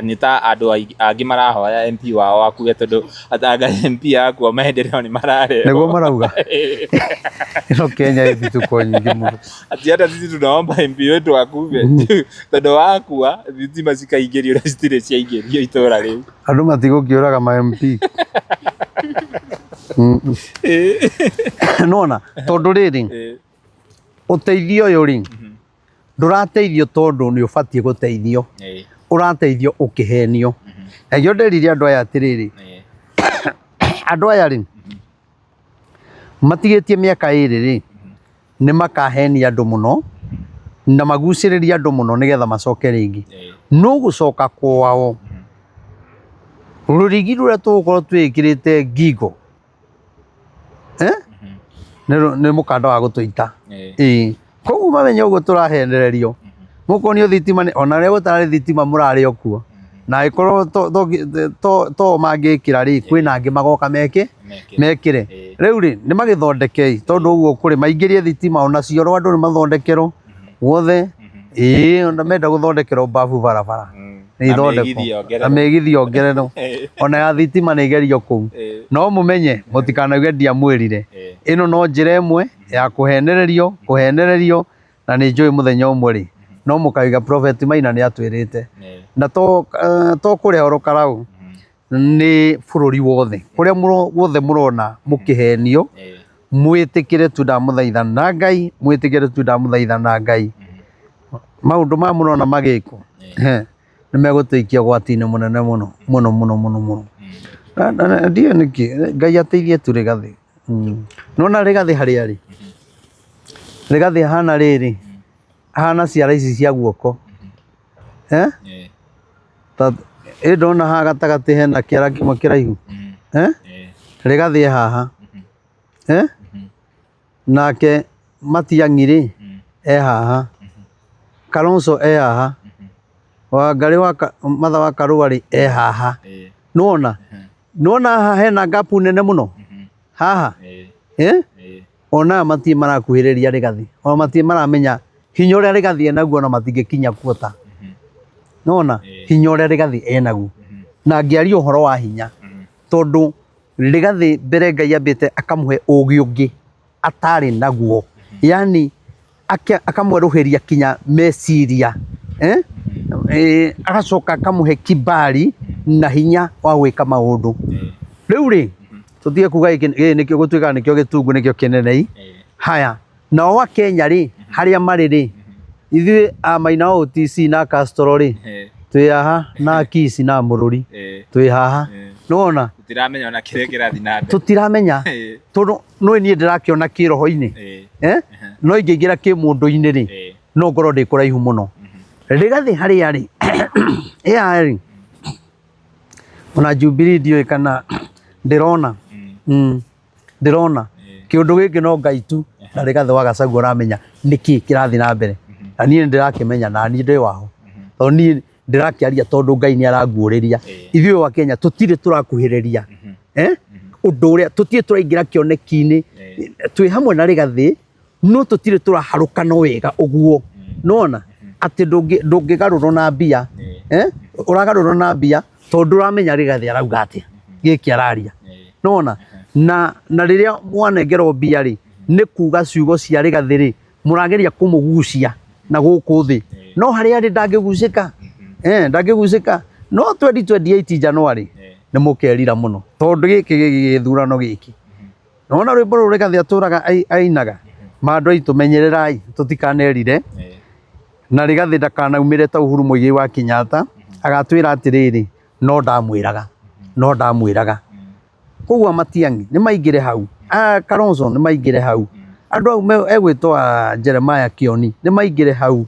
nĩ ta andũ angĩ marahoya MP wao akue tondũ atanga MP akua maendeleo nĩ mararehwo. Nĩguo marauga. Ĩno Kenya ĩ thituko nyingĩ mũno. Ati hata sisi tunaomba MP wetu akufe tondũ wakua thitima cikaingĩrio na citirĩ ciaingĩrio itũra rĩu. Andũ matigũkĩũraga ma MP. Nĩwona tondũ rĩrĩ ũteithio ũyũ rĩ ndũrateithio tondũ nĩ ũbatiĩ gũteithio, ũrateithio ũkĩhenio. Na nĩkĩo nderire andũ aya atĩrĩrĩ, andũ aya rĩ matigĩtie mĩaka ĩrĩ rĩ nĩ makahenia andũ mũno na magucĩrĩrie andũ mũno nĩgetha macoke rĩngĩ. No gũcoka kwao rũrigi rũrĩa tũgũkorwo twĩkĩrĩte ngingo nĩ mũkanda wa gũtũita. Ĩĩ koguo mamenye ũguo tũrahenererio mũkonio thitima ona rĩrĩa gũtararĩ thitima mũrarĩ o kuo na angĩkorwo to mangĩkĩra rĩ kwĩna angĩ magoka meke mekĩre. Rĩu rĩ nĩ magĩthondekei tondũ ũguo kũrĩ maingĩrie thitima ona cioro andũ nĩ mathondekerwo guothe. Ĩĩ ona menda gũthondekerwo babu barabara nĩ ithondekwo na mĩgithi yongererwo ona ya thitima nĩ ĩgerio kũu. No mũmenye mũtikanauge ndiamwĩrire, ĩno no njĩra ĩmwe ya kũhenererio kũhenererio na nĩ njũĩ mũthenya ũmwe rĩ no mũkauga Prophet Maina nĩ atwĩrĩte. Na to kũrĩa oro Karau nĩ bũrũri wothe kũrĩa guothe mũrona mũkĩhenio mwĩtĩkĩre tu ndamũthaitha na Ngai, mwĩtĩkĩre tu ndamũthaitha na Ngai. Maũndũ maya mũrona magĩkwo nĩ megũtũikia ũgwati-inĩ mũnene mũno mũno mũno mũno mũno. Na ndiũĩ nĩkĩ Ngai ateithie tu Rigathĩ. Nĩwona Rigathĩ harĩa arĩ, Rigathĩ ahana rĩrĩ, ahana ciara ici cia guoko. Ĩ ndona haha gatagatĩ hena kĩara kĩmwe kĩraihu. Rigathĩ e haha. Nake Matiang'i rĩ, e haha. Kalonzo e haha. Wangarĩ wa Martha wa Karũa rĩ, e haha. Nĩwona? Nĩwona haha hena gap nene mũno? Haha? Ona aya matirĩ marakuhĩrĩria Rigathĩ. Ona matirĩ maramenya hinya ũrĩa Rigathĩ enaguo ona matingĩkinya kuota. Nĩwona? Hinya ũrĩa Rigathĩ enaguo. Na ngĩaria ũhoro wa hinya, tondũ Rigathĩ mbere Ngai ambĩte akamũhe ũgĩ ũngĩ atarĩ naguo. Yani akamwerũhĩria kinya meciria. Agacoka akamũhe kibali na hinya wa gwĩka maũndũ. Rĩu rĩ, tũtige kuga gĩkĩ nĩkĩo gũtuĩkaga nĩkĩo gĩtungu nĩkĩo kĩnene. Haya, nao Akenya rĩ, harĩa marĩ rĩ, ithuĩ a Maina OTC na Castro rĩ, twĩ haha na Kisii na Mũrũri, twĩ haha. Nĩwona? Tũtiramenya ona kĩrĩa kĩrathiĩ na mbere. Tũtiramenya. Tondũ nĩũĩ niĩ ndĩrakĩona kĩroho-inĩ. No ingĩingĩra kĩmũndũ-inĩ rĩ, no ngorwo ndĩ kũraihu mũno. Rigathĩ harĩa rĩ, ĩ haha rĩ, ona Jubilee ndiũĩ kana ndĩrona. Ndĩrona kĩũndũ gĩkĩ no Ngai tu na Rigathĩ wa Gachagua ũramenya nĩkĩ kĩrathiĩ na mbere. Na niĩ nĩndĩrakĩmenya na niĩ ndĩ waho. Tondũ niĩ ndĩrakĩaria tondũ Ngai nĩ aranguũrĩria. Ithuĩ wa Kenya tũtirĩ tũrakuhĩrĩria. Eh? Ũndũ ũrĩa tũtirĩ tũraingĩra kĩoneki-inĩ, twĩ hamwe na Rigathĩ, no tũtirĩ tũraharũkana wega ũguo. Nĩwona atĩ ndũngĩgarũrwo na mbia, eh? Ũragarũrwo na mbia tondũ ndũramenya Rigathĩ arauga atĩa, gĩkĩ araria. Nĩwona na rĩrĩa mwanengerwo mbia rĩ, nĩ kuga ciugo cia Rigathĩ rĩ, mũrageria kũmũgucia na gũkũ thĩ, no harĩa arĩ ndangĩgucĩka, ndangĩgucĩka. No 2028 January nĩ mũkerira mũno, tondũ gĩkĩ gĩthurano gĩkĩ nona rwĩmbo rũrũ Rigathĩ atũraga ainaga, ma andũ aitũ menyererai tũtikanerire, na Rigathĩ ndakanaumĩre ta Uhuru Muigai wa Kenyatta agatwĩra atĩrĩrĩ, no ndamwĩraga, no ndamwĩraga. Koguo Matiang'i nĩ maingĩre hau, Kalonzo nĩ maingĩre hau, andũ au egwĩtwo Jeremiah Kioni nĩ maingĩre hau,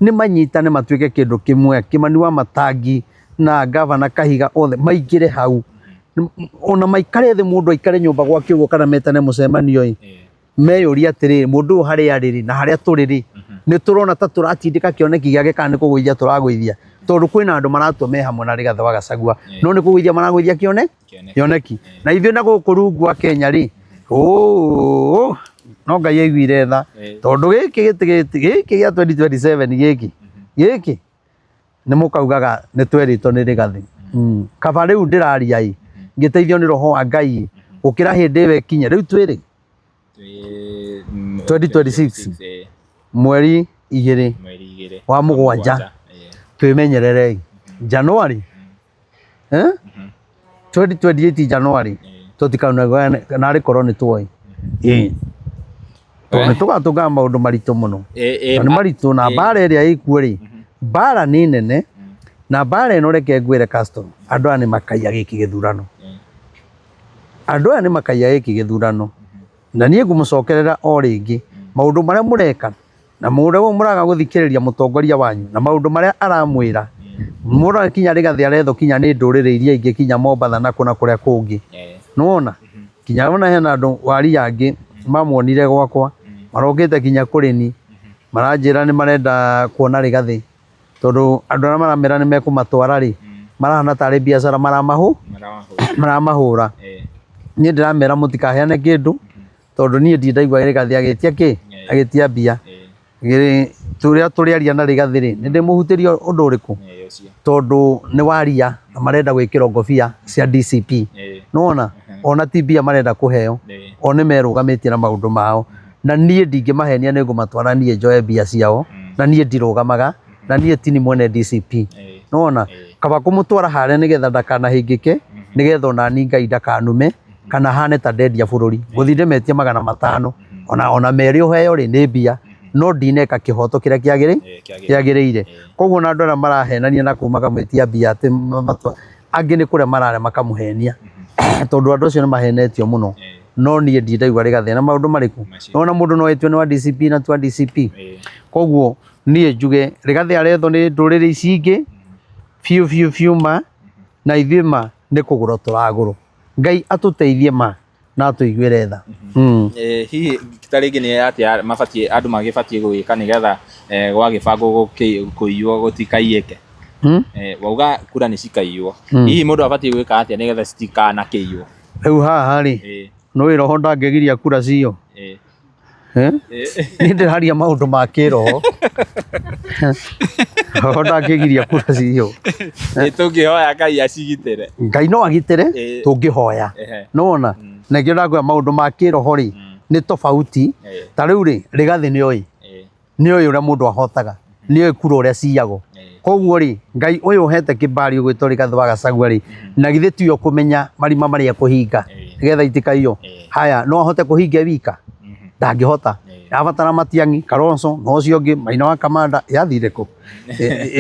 nĩ manyitane matuĩke kĩndũ kĩmwe, Kimani wa Matangi na gavana Kahiga othe maingĩre hau, ona maikare thĩ, mũndũ aikare nyũmba gwake ũguo kana metane mũcemanio ĩ, meyũrie atĩrĩrĩ, mũndũ ũyũ harĩa arĩ rĩ na harĩa tũrĩ rĩ, nĩ tũrona ta tũratindĩka kĩoneki gĩake kana nĩ kũgũithia tũragũithia, tondũ kwĩna andũ maratua me hamwe na Rigathĩ wa Gachagua, no nĩ kũgũithia maragũithia kĩoneki. Na ithuĩ na gũkũ rungu wa Kenya rĩ, no Ngai aiguire tha, tondũ gĩkĩ gĩkĩ gĩa 2027 gĩkĩ gĩkĩ nĩ mũkaugaga nĩ twerĩtwo nĩ Rigathĩ. Kaba rĩu ndĩraria ĩ, ngĩteithio nĩ roho wa Ngai gũkĩra hĩndĩ ĩyo ĩkinye. Rĩu twĩrĩ 2026 mweri 2 wa 7, twĩmenyererei January 2028 January tũtikanagane narĩ korwo nĩ tuoĩ, tondũ nĩ tũgatũngaga maũndũ maritũ mũno, na nĩ maritũ, na mbara ĩrĩa ĩkuo rĩ, mbara nĩ nene, na mbara ĩno reke ngwĩre Custom, andũ aya nĩ makaiya gĩkĩ gĩthurano, andũ aya nĩ makaiya gĩkĩ gĩthurano, na niĩ ngũmũcokerera o rĩngĩ maũndũ marĩa mũreka na mũrĩa mũraga gũthikĩrĩria mũtongoria wanyu na maũndũ marĩa aramwĩra, mũrora kinya Rigathĩ arethwo kinya nĩ ndũrĩrĩ iria ingĩ, kinya Mombatha na kũna kũrĩa kũngĩ, nĩwona kinya ona hena andũ waria angĩ mamuonire gwakwa marokĩte kinya kũrĩ ni, maranjĩra nĩ marenda kuona Rigathĩ, tondũ andũ arĩa maramera nĩ mekũmatwara rĩ, marahana tarĩ biacara maramahũra. Niĩ ndĩramera mũtikaheane kĩndũ, tondũ niĩ ndirĩ ndaigua Rigathĩ agĩtia kĩ, agĩtia mbia. Tũrĩa tũrĩaria na Rigathĩ rĩ, nĩ ndĩmũhutĩrie ũndũ ũrĩkũ, tondũ nĩ waria na marenda gwĩkĩrwo ngobia cia DCP, nĩwona ona ti mbia marenda kũheo, o nĩ merũgamĩtie na maũndũ mao, na niĩ ndingĩmahenia, nĩ ngũmatwara niĩ njoe mbia ciao, na niĩ ndirũgamaga, na niĩ tini mwene DCP, nĩwona kaba kũmũtwara harĩa nĩgetha ndakanahĩngĩke, nĩgetha onani Ngai ndakanume kana hane ta ndendia bũrũri, ngũthiĩ ndĩmetie 500, ona merĩ ũheo rĩ nĩ mbia, no ndineka kĩhoto kĩrĩa kĩagĩrĩire. Koguo ona andũ arĩa marahenania na kũu makamwĩtia mbia atĩ angĩ nĩ kũrĩa mararĩa makamũhenia, tondũ andũ acio nĩ mahenetio mũno, no niĩ ndirĩ ndaigua Rigathĩ na maũndũ marĩkũ, nona mũndũ no etue nĩ wa DCP na ti wa DCP. Koguo niĩ njuge Rigathĩ arethwo nĩ ndũrĩrĩ ici ingĩ biũ biũ biũ ma, na ithuĩ ma nĩ kũgũrwo tũragũrwo. Ngai atũteithie ma na atũiguĩre tha. Hihi ta rĩngĩ nĩ atĩa mabatiĩ andũ magĩbatiĩ gwĩka nĩgetha gwagĩbangwo kũiywo gũtikaiyĩke? Wauga kura nĩ cikaiywo, hihi mũndũ abatiĩ gwĩka atĩa nĩgetha citikanakĩiywo? Rĩu haha rĩ, nĩ roho ndangĩgiria kura ciyo. Niĩ ndĩraria maũndũ ma kĩroho, roho ndangĩgiria kura ciyo. Tũngĩhoya Ngai acigitĩre. Ngai no agitĩre tũngĩhoya, nĩwona na nĩkĩo ndakwĩra maũndũ ma kĩroho rĩ nĩ tofauti. Ta rĩu rĩ, Rigathĩ nĩoĩ nĩoĩ ũrĩa mũndũ ahotaga, nĩoĩ kura ũrĩa ciyagwo, koguo rĩ, Ngai ũyũ ũhete kĩbari ũgwĩtwo Rigathĩ wa Gachagua rĩ, na githĩ tiwe ũkũmenya marima marĩa ekũhinga nĩgetha itikaiywo? Haya, no ahote kũhinga e wika? Ndangĩhota, abatara Matiang'i, Kalonzo na ũcio ũngĩ Maina wa Kamanda yathire kũ,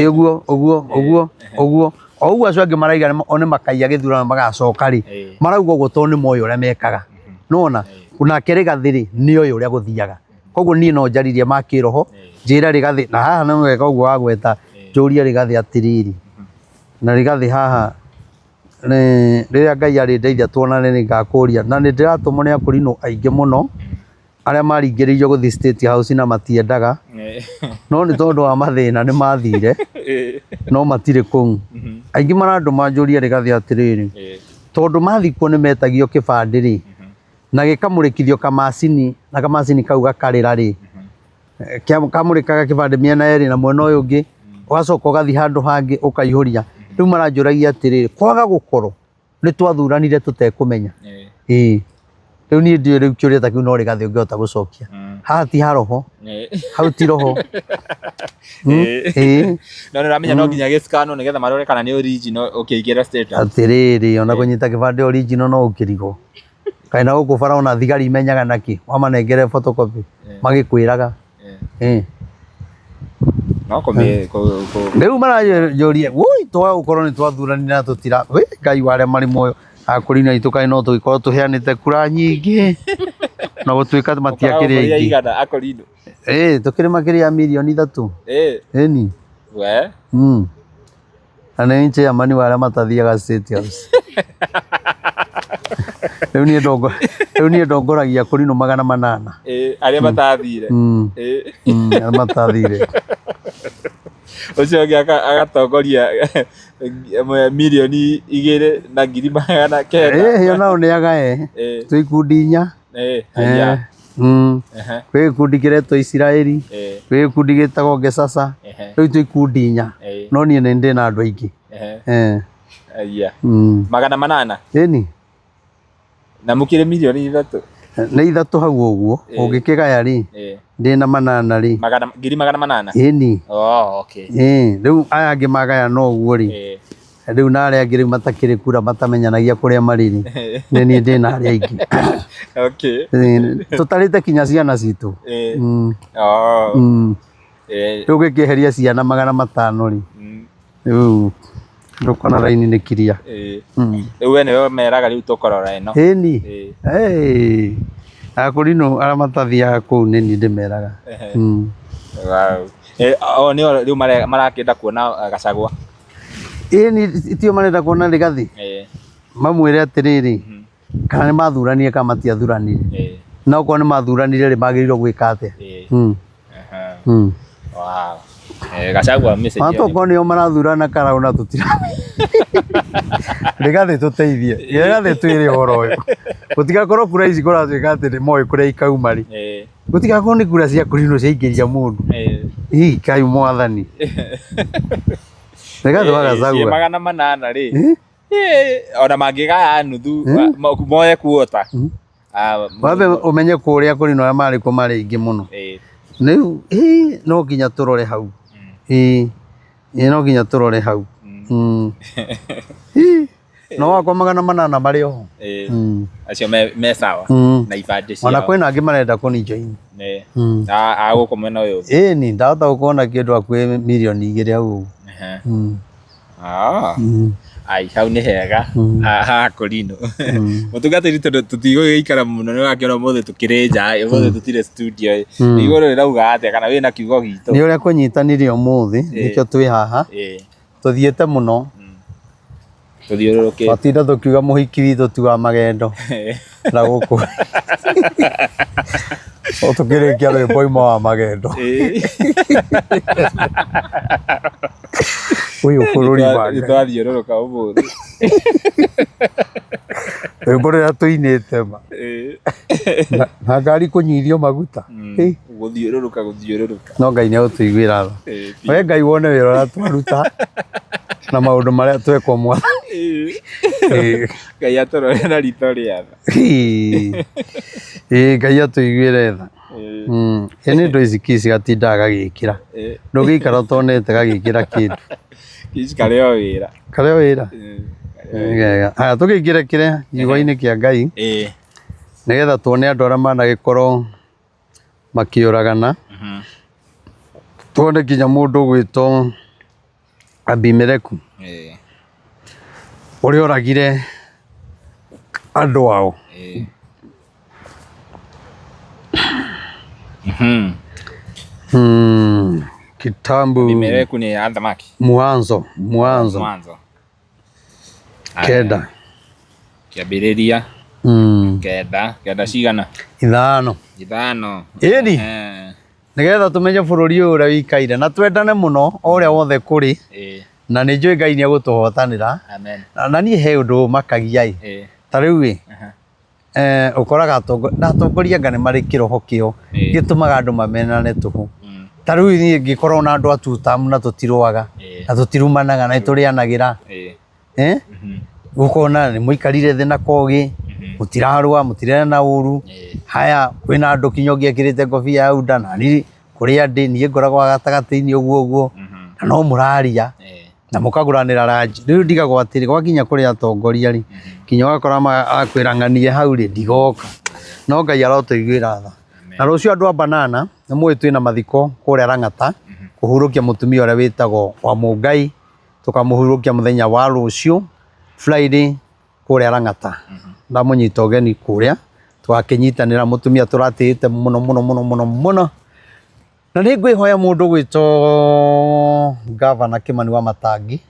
ũguo ũguo ũguo ũguo o ũguo acio angĩ maraiga o nĩ makaiya gĩthurano magacoka rĩ, marauga ũguo tondũ nĩ moĩ ũrĩa mekaga, nĩwona nake Rigathĩ rĩ nĩoĩ ũrĩa gũthiaga. Koguo niĩ no njaririe ma kĩroho, njĩre Rigathĩ, na haha nĩ wega ũguo wagweta, njũrie Rigathĩ atĩrĩrĩ, na Rigathĩ haha rĩrĩa Ngai arĩndeithia tuonane nĩ ngakũria, na nĩ ndĩratũmwo nĩ akũrinũ aingĩ mũno arĩa maringĩrĩirio gũthiĩ State House na matiendaga, no nĩ tondũ wa mathĩna nĩ mathire, no matirĩ kũu. Aingĩ marandũma njũrie Rigathĩ atĩrĩrĩ, Tondũ mathikwo nĩ metagio kĩbandĩ rĩ, na gĩkamũrĩkithio kamacini, na kamacini kau gakarĩra rĩ, kamũrĩkaga kĩbandĩ mĩena yerĩ na mwena ũyũ ũngĩ, ũgacoka ũgathiĩ handũ hangĩ ũkaihũria. Rĩu maranjũragia atĩrĩrĩ, kwaga gũkorwo nĩ twathuranire tũtekũmenya. Ĩĩ. Rĩu niĩ ndiũĩ rĩu kĩũria ta kĩu no Rigathĩ ũngĩhota gũcokia. Haha ti haroho, hau ti roho. Ĩĩ. No nĩ ũramenya no nginya gĩskanwo nĩgetha marore kana nĩ original ũkĩingĩra status. Atĩrĩrĩ, ona kũnyita kĩbandĩ original no ũkĩrigwo. Kaĩ na gũkũ bara ona thigari imenyaga nakĩ, wamanengere photocopy magĩkwĩraga. Ĩĩ. No kũmĩ kũ kũ Rĩu maranjũria, woi twaga gũkorwo nĩ twathuranire na tũtira, wĩ Ngai wa arĩa marĩ muoyo, akũrina itũ kaĩ no tũgĩkorwo tũheanĩte kura nyingĩ na gũtuĩka matiakĩrĩ Ũkoragwo aingĩ. igana akorino. Ĩĩ tũkĩrĩ makĩria ya mirioni 3. Ĩĩ. Ĩni. We. Na nĩ chairman wa arĩa matathiaga State House. Rĩu niĩ ndongo rĩu niĩ ndongoragia kũrinũ 800. Ĩĩ arĩa matathire. Ĩĩ. Arĩa matathire. Ũcio ũngĩ agatongoria 2,900,000. Ĩĩ ĩyo nao nĩ agae. Ĩĩ. Twĩ ikundi 4. Ĩĩ. Aya. Kwĩ gĩkundi kĩretwo Isiraeli, kwĩ gĩkundi gĩtagwo Ngecaca, rĩu twĩ ikundi 4. No niĩ nĩ ndĩ na andũ aingĩ. Aya. 800. Ĩni. Na mũkĩrĩ 3 mirioni. Nĩ 3 hau ũguo, ũngĩkĩgaya rĩ, ndĩ na 800 rĩ. 800,000. Ĩni. Oh, okay. Ĩĩ, rĩu aya angĩ magaya no ũguo rĩ. Rĩu na arĩa angĩ rĩu matakĩrĩ kura matamenyanagia kũrĩa marĩ rĩ, nĩ niĩ ndĩ na arĩa aingĩ. Okay. Tũtarĩte kinya ciana citũ. Oh. Rĩu ũngĩkĩeheria ciana 500 rĩ, rĩu ndũkona raini nĩ kiria. Rĩu we nĩwe meraga rĩu tũkũrora ĩno. Ĩni. Akũrinũ arĩa matathiaga kũu nĩ niĩ ndĩmeraga. Wow. O nĩo rĩu marakĩenda kuona Gachagua. Ĩni tio marenda kuona Rigathĩ. Mamwĩre atĩrĩrĩ, kana nĩ mathuranire kana matiathuranire. Na okorwo nĩ mathuranire rĩ, magĩrĩirwo gwĩka atĩa? Wow. Gachagua message. Ona tokorwo nĩo marathurana karaũ na tũtira. Rigathĩ tũteithie. Rigathĩ twĩre ũhoro ũyũ. Gũtigakorwo kura ici kũratuĩka atĩ nĩ moĩ kũrĩa ikauma rĩ. Gũtigakorwo nĩ kura cia kũrinwo ciaingĩria mũndũ. Ii Ngai mwathani. Rigathĩ wa Gachagua. 800 rĩ. Ona mangĩgaya nuthu moye kuota. Wambe ũmenye kũrĩa kũrĩ na arĩa marĩ kuo marĩ aingĩ mũno. Rĩu no nginya tũrore hau. Ĩĩ no nginya tũrore hau. No wakwa 800 marĩ oho. Acio me sawa na ibandĩ ciao. Ona kwĩna angĩ marenda kũni join. A gũkũ mwena ũyũ. Ĩni ndahota gũkorwo na kĩndũ hakuhĩ 2 mirioni hau ũguo. Ai hau nĩ hega haha Kũrinũ. Mũtungatĩri tondũ tũtigũgĩikara mũno nĩ ũrakĩona ũmũthĩ tũkĩrĩ nja ũmũthĩ tũtirĩ studio ĩ. Igũrũ rĩrauga atĩa kana wĩna kiugo gitũ? Nĩ ũrĩa kũnyitanire ũmũthĩ nĩkĩo twĩ haha. Tũthiĩte mũno. Tũthiũrũrũkĩte. Twatinda tũkiuga mũhiki witũ ti wa magendo na gũkũ. O tũkĩrĩkia rwĩmbo ima wa magendo. Ũyũ bũrũri wa Ngai. Nĩtwathiũrũrũka ũmũthĩ. Rwĩmbo rũrĩa tũinĩte ma. Na ngari kũnyithio maguta. Gũthiũrũrũka gũthiũrũrũka. No Ngai nĩ egũtũiguĩra tha. We Ngai wone wĩra ũrĩa twaruta na maũndũ marĩa twekwo mwathani. Ngai atũrore na ritho rĩa tha. Ĩĩ Ngai atũiguĩre tha. Ĩ nĩ ndũ ici kici gatindaga gagĩkĩra. Ndũngĩikara ũtonete gagĩkĩra kĩndũ. Kici karĩ o wĩra. Karĩ o wĩra. Wega. Haya tũkĩingĩre kĩrĩa kiugo-inĩ kĩa Ngai nĩgetha tuone andũ arĩa managĩkorwo makĩũragana. Tuone nginya mũndũ ũgwĩtwo Abimeleku ũrĩa oragire andũ ao. Kitabu Abimeleku nĩ athamaki. Mwanzo, Mwanzo Mwanzo. 9. Kĩambĩrĩria 9, 9 cigana? 5. 5. Ĩni. Nĩgetha tũmenye bũrũri ũyũ ũrĩa wĩikaire na twendane mũno o ũrĩa wothe kũrĩ. Na nĩ njũĩ Ngai nĩ egũtũhotanĩra. Amen. Na niĩ he ũndũ ũmakagia ĩ. Ta rĩu ĩ, ũkoraga na atongoria anga nĩ marĩ kĩroho kĩo gĩtũmaga andũ mamenane tũhũ. Ta rĩu niĩ ngĩkorwo na andũ a two term na tũtirũaga na tũtirumanaga na nĩ tũrĩanagĩra. Ũkona nĩ mũikarire thĩ na kogĩ, mũtirarũa, mũtirerana ũru. Haya kwĩna andũ kinya ũngĩ ekĩrĩte ngobia ya UDA na niĩ kũrĩa ndĩ niĩ ngoragwo gatagatĩ-inĩ ũguo ũguo na no mũraria na mũkagũranĩra ranji. Rĩu ndigagwo atĩrĩ, gwakinya kũrĩ atongoria rĩ, kinya ũgakora akwĩra ng'anie hau rĩ, ndigoka. No Ngai arotũiguĩra tha. Na rũciũ andũ a Banana, nĩ mũĩ twĩna mathiko kũrĩa Lang'ata, kũhurũkia mũtumia ũrĩa wĩtagwo Wamũngai, tũkamũhurũkia mũthenya wa rũciũ Friday kũrĩa Lang'ata. Ndamũnyita ũgeni kũrĩa, tũgakĩnyitanĩra mũtumia tũratĩĩte mũno mũno mũno mũno mũno. Na nĩ ngwĩhoya mũndũ gwĩtwo Gavana Kĩmani wa Matangi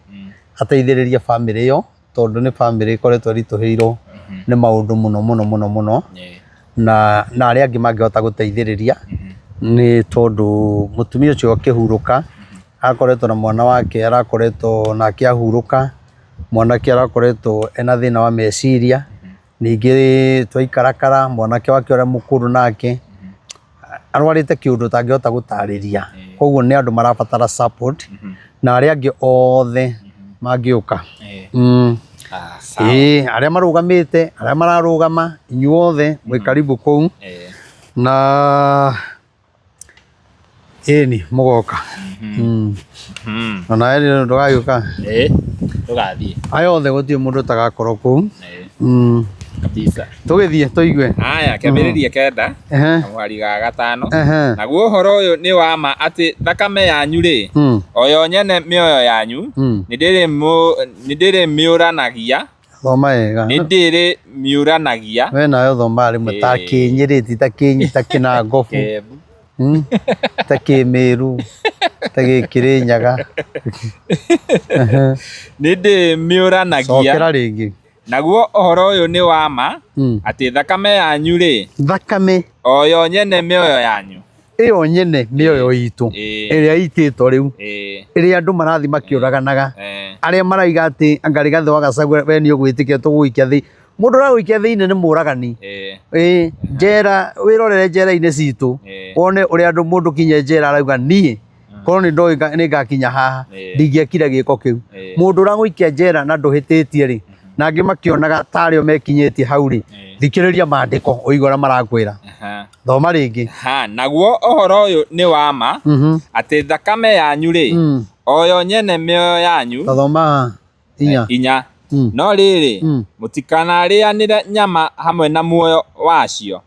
ateithĩrĩrie bamĩrĩ ĩyo tondũ nĩ bamĩrĩ ĩkoretwo ĩritũhĩirwo nĩ maũndũ mũno mũno mũno mũno na arĩa angĩ mangĩhota gũteithĩrĩria nĩ tondũ mũtumia ũcio akĩhurũka akoretwo na mwana wake arakoretwo nake ahurũka, mwanake arakoretwo ena thĩna wa meciria, ningĩ twaikarakara mwanake wake ũrĩa mũkũrũ nake arwarĩte kĩũndũ ũtangĩhota gũtarĩria, koguo nĩ andũ marabatara support na arĩa angĩ othe mangĩũka. Ĩĩ arĩa marũgamĩte, arĩa mararũgama, inyuothe mwĩ karibu kũu na ĩni mũgoka. Ona we ndũgagĩũka? Ĩĩ tũgathiĩ. Aya othe gũtirĩ mũndũ ũtagakorwo kũu. Kabisa. Tũgĩthiĩ tũigue. Haya, kĩambĩrĩria kenda kamũhari ga gatano. Naguo ũhoro ũyũ nĩ wa ma atĩ thakame yanyu-rĩ, o yo nyene mĩoyo yanyu, nĩndĩrĩmĩũranagia. Thoma wega. Nĩndĩrĩmiũranagia. We nawe ũthomaga rĩmwe ta kĩnyĩrĩ ti ta kĩnyi ta kĩnangobu. Ta kĩmĩru ta gĩkĩrĩnyaga. Nĩndĩmĩũranagia. Cokera rĩngĩ. Naguo ũhoro ũyũ nĩ wa ma, atĩ thakame yanyu-rĩ, Thakame. o yo nyene mĩoyo yanyu. Ĩyo nyene mĩoyo itũ, ĩrĩa ĩitĩtwo rĩu, ĩrĩa andũ marathiĩ makĩũraganaga, arĩa marauga atĩ anga Rigathĩ wa Gachagua we nĩ ũgwĩtĩkia tũgũgũikia thĩ. Mũndũ ũragũikia thĩinĩ nĩ mũragani. Ĩĩ, njera, wĩrorere njera-inĩ citũ, wone ũrĩa andũ mũndũ kinya njera arauga niĩ korwo nĩ ndoĩ nĩ ngakinya haha ndingĩekire gĩko kĩu. Mũndũ ũragũikia njera na ndũhĩtĩtie rĩ, na angĩ makĩonaga tarĩ o mekinyĩtie hau rĩ, thikĩrĩria maandĩko ũigue ũrĩa marakwĩra. Thoma rĩngĩ. Ha, naguo ũhoro ũyũ nĩ wa ma, atĩ thakame yanyu-rĩ, o yo nyene mĩoyo yanyu. Tathoma inya. Inya. No rĩrĩ, mũtikanarĩanĩre nyama hamwe na muoyo wacio,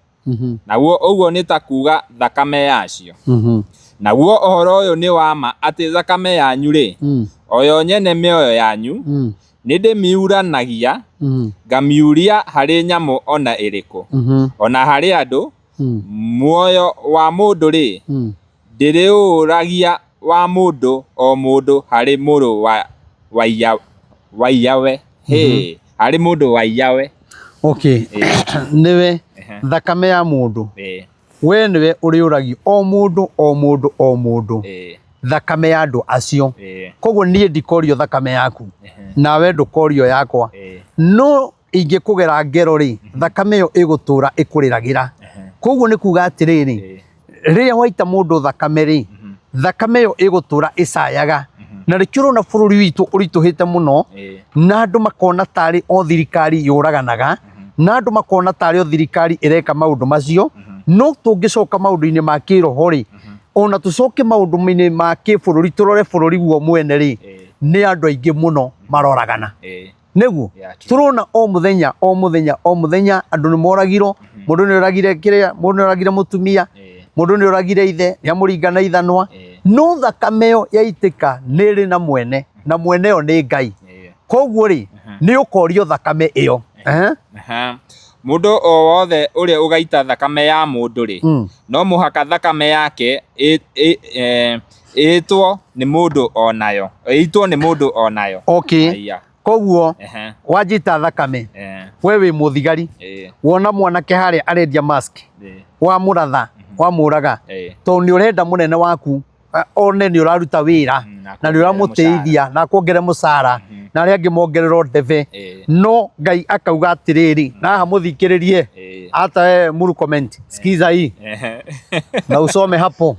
naguo ũguo nĩ ta kuuga thakame yacio. Naguo ũhoro ũyũ nĩ wa ma atĩ thakame yanyu-rĩ, o yo nyene mĩoyo yanyu, nĩndĩmiuranagia, ngamiuria harĩ nyamũ o na ĩrĩkũ, o na harĩ andũ, muoyo wa mũndũ-rĩ, ndĩrĩũũragia wa mũndũ o mũndũ harĩ mũrũ wa waiyawe. Hĩ, harĩ mũndũ waiyawe. Okay. Nĩwe thakame ya mũndũ. We nĩwe ũrĩũragio o mũndũ o mũndũ o mũndũ thakame ya andũ acio. Koguo niĩ ndikorio thakame yaku nawe ndũkorio yakwa, no ingĩkũgera ngero rĩ, thakame ĩyo ĩgũtũra ĩkũrĩragĩra. Koguo nĩ kuga atĩrĩrĩ, rĩrĩa waita mũndũ thakame rĩ, thakame ĩyo ĩgũtũra ĩcayaga. Na nĩkĩo ũrona bũrũri witũ ũritũhĩte mũno, na andũ makona tarĩ o thirikari yũraganaga, na andũ makona tarĩ o thirikari ĩreka maũndũ macio. No tũngĩcoka maũndũ-inĩ ma kĩroho rĩ, ona tũcoke maũndũ-inĩ ma kĩbũrũri, tũrore bũrũri guo mwene rĩ, nĩ andũ aingĩ mũno maroragana. Nĩguo tũrona o mũthenya o mũthenya o mũthenya andũ nĩ moragirwo, mũndũ nĩ oragire kĩrĩa, mũndũ nĩ oragire mũtumia, mũndũ nĩ oragire ithe, nĩ amũringa na ithanwa, no thakame ĩyo yaitĩka nĩ ĩrĩ na mwene, na mwene ĩyo nĩ Ngai. Koguo rĩ, nĩ ũkorio thakame ĩyo. Mũndũ o wothe ũrĩa ũgaita thakame ya mũndũ rĩ, no mũhaka thakame yake ĩitwo nĩ mũndũ o nayo, ĩitwo nĩ mũndũ o nayo. Okay. Koguo wanjita thakame, we wĩ mũthigari, wona mwanake harĩa arendia mask, wamũratha, wamũraga, tondũ nĩ ũrenda mũnene waku one nĩ ũraruta wĩra. Na nĩ ũramũtĩithia na akuongerere mũcara na arĩa angĩ mongererwo ndebe. No Ngai akauga atĩrĩrĩ, na haha mũthikĩrĩrie, hata wewe muru comment, sikiza hii na usome hapo.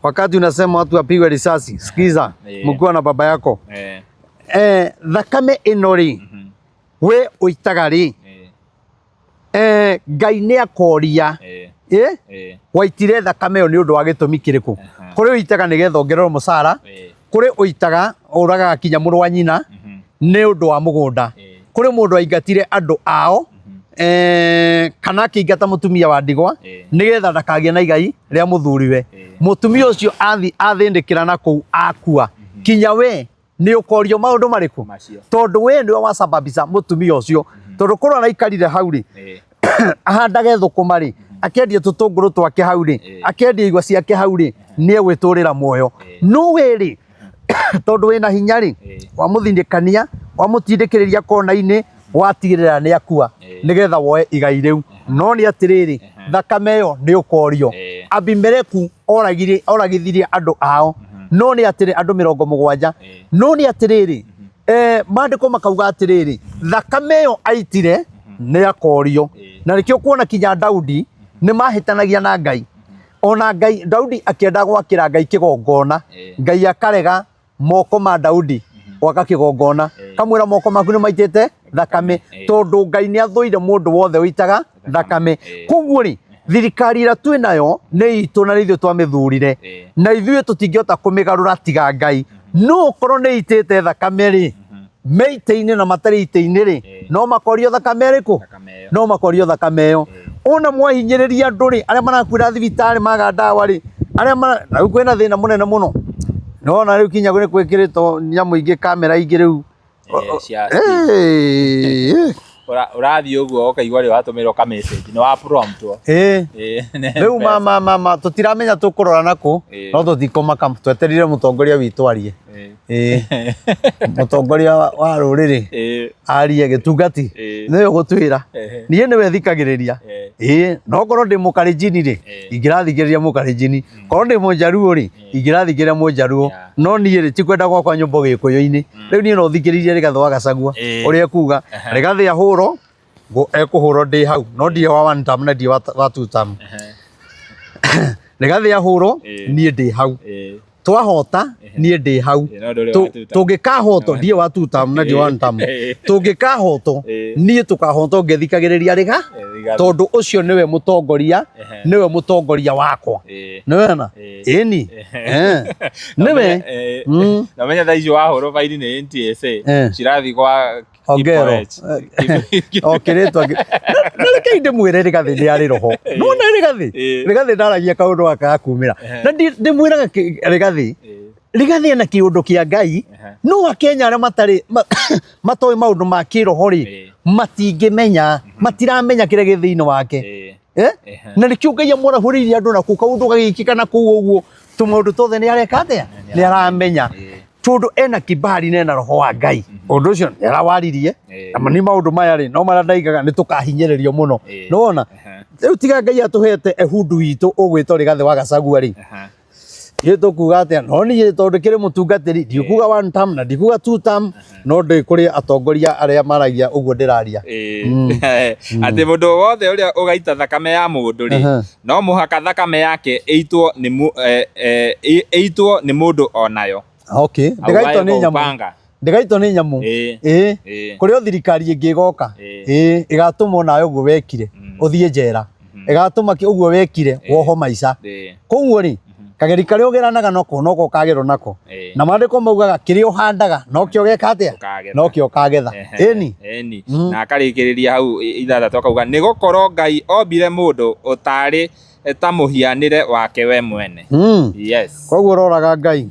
Wakati unasema watu wapigwe risasi, sikiza mkiwa na baba yako. Thakame ĩno rĩ, we ũitaga rĩ, Ngai nĩ akoria waitire thakame ĩyo nĩ ũndũ wa gĩtũmi kĩrĩkũ? Kũrĩ ũitaga nĩgetha ongererwo mũcara, kũrĩ ũitaga ũragaga kinya mũrũ wa nyina nĩ ũndũ wa mũgũnda, kũrĩ mũndũ aingatire andũ ao kana akĩingata mũtumia wa ndigwa nĩgetha ndakagĩe na igai rĩa mũthuriwe. Mũtumia ũcio athĩnĩkĩra na kũu akua, kinya we nĩ ũkorio maũndũ marĩkũ? Tondũ we nĩwe wasababisha mũtumia ũcio, tondũ korwo araikarire hau rĩ, ahandage thũkũma rĩ, akendia tũtũngũrũ twake hau rĩ, akendia igwa ciake hau rĩ, nĩ egwĩtũrĩra muoyo. No we rĩ, tondũ wĩna hinya rĩ, wamũthindĩkania, wamũtindĩkĩrĩria kona-inĩ, watigĩrĩra nĩ akua nĩgetha woe igai rĩu. No nĩ atĩrĩrĩ, thakame ĩyo nĩ ũkorio. Abimeleku oragithirie andũ ao, no nĩ atĩrĩ, andũ 70, no nĩ atĩrĩrĩ, maandĩko makauga atĩrĩrĩ, thakame ĩyo aitire nĩ akorio. Na nĩkĩo kuona kinya Daudi nĩ mahĩtanagia na Ngai. Ona Ngai, Daudi akĩenda gwakĩra Ngai kĩgongona, Ngai akarega moko ma Daudi gwaka kĩgongona, kamwĩra moko maku nĩ maitĩte thakame, tondũ Ngai nĩ athũire mũndũ wothe ũitaga thakame. Koguo rĩ, thirikari ĩrĩa twĩ nayo nĩ itũ na nĩ ithuĩ twamĩthurire, na ithuĩ tũtingĩhota kũmĩgarũra tiga Ngai. No ũkorwo nĩ itĩte thakame rĩ, me itĩ-inĩ na matarĩ itĩ-inĩ rĩ, no makorio thakame ĩrĩkũ? No makorio thakame ĩyo. Ona mwahinyĩrĩria andũ rĩ, arĩa marakuĩra thibitarĩ maga ndawa rĩ, arĩa mara, na rĩu kwĩna thĩna mũnene mũno. Nĩwona rĩu kinya nĩ gwĩkĩrĩtwo nyamũ ingĩ, kamera ingĩ rĩu. Ũrathiĩ ũguo ũkaigua rĩ watũmĩrwo ka message nĩ wa promptwo. Rĩu ma tũtiramenya tũkũrora nakũ, no tũtikũmaka, tweterire mũtongoria witũ arie. Mũtongoria wa rũrĩrĩ arie, gĩtungati nĩwe ũgũtwĩra. Niĩ nĩwe thikagĩrĩria. No korwo ndĩ mũkalenjini rĩ, ingĩrathikĩrĩria mũkalenjini. Korwo ndĩ mũjaruo rĩ, ingĩrathikĩrĩria mũjaruo. No niĩ rĩ, ti kwenda gwakwa nyũmba gĩkũyũ-inĩ. Rĩu niĩ no thikĩrĩrie Rigathĩ wa Gachagua ũrĩa ekuga. Rigathĩ ahũrwo, ekũhũrwo ndĩ hau. No ndirĩ wa one term na ndirĩ wa two term. Rigathĩ ahũrwo, niĩ ndĩ hau. Twahota, niĩ ndĩ hau. Tũngĩkahotwo, ndirĩ wa two term na ndirĩ wa one term. Tũngĩkahotwo, niĩ tũkahotwo ngĩthikagĩrĩria Riga, tondũ ũcio nĩwe mũtongoria, nĩwe mũtongoria wakwa. Nĩwona? Ĩni. Nĩwe. Na menya thaa icio wahũrwo baini nĩ NTSA, cirathiĩ kwa Ongero. O kĩrĩtwa. Na rekei ndĩmwĩre Rigathĩ nĩ arĩ roho. Nĩwona Rigathĩ? Rigathĩ ndaragia kaũndũ gaka gakumĩra. Na ndĩmwĩraga Rigathĩ, Rigathĩ ena kĩũndũ kĩa Ngai, no Akenya arĩa matarĩ matoĩ maũndũ ma kĩroho rĩ, matingĩmenya, matiramenya kĩrĩa gĩ thĩinĩ wake. Na nĩkĩo Ngai amwarahũrĩire andũ na kũu kaũndũ gagĩkĩka na kũu ũguo, tũmaũndũ tuothe nĩ areka atĩa? Nĩ aramenya. Tondũ ena kibali na ena roho wa Ngai. Ũndũ ũcio nĩ arawaririe. Na nĩ maũndũ maya rĩ, no marĩa ndaigaga nĩ tũkahinyĩrĩrio mũno. Nĩwona? Rĩu tiga Ngai atũhete Ehudu witũ ũgwĩtwo Rigathĩ wa Gachagua rĩ, ithuĩ tũkuga atĩa? No niĩ tondũ kĩrĩ mũtungatĩri, ndikuga one term na ndikuga two term, no ndĩ kũrĩ atongoria arĩa maragia ũguo ndĩraria. Atĩ mũndũ wothe ũrĩa ũgaita thakame ya mũndũ rĩ, no mũhaka thakame yake ĩitwo nĩ mũndũ o nayo. Okay, ndĩgaitwo nĩ nyamũ. Ndĩgaitwo nĩ nyamũ. Kũrĩ o thirikari ĩngĩ ĩgoka. Ĩgatũmwo nawe ũguo wekire, ũthiĩ njera. Ĩgatũma ũguo wekire, woho maica. Koguo rĩ, kageri karĩa ũgeranaga nako noko ũkagerwo nako. Na maandĩko maugaga kĩrĩa ũhandaga nokĩo ũgeka atĩa? Nokĩo ũkagetha. Ĩni. Na akarĩkĩrĩria hau 6 akauga nĩ gũkorwo Ngai ombire mũndũ ũtarĩ ta mũhianĩre wake we mwene. Yes. Koguo ũroraga Ngai.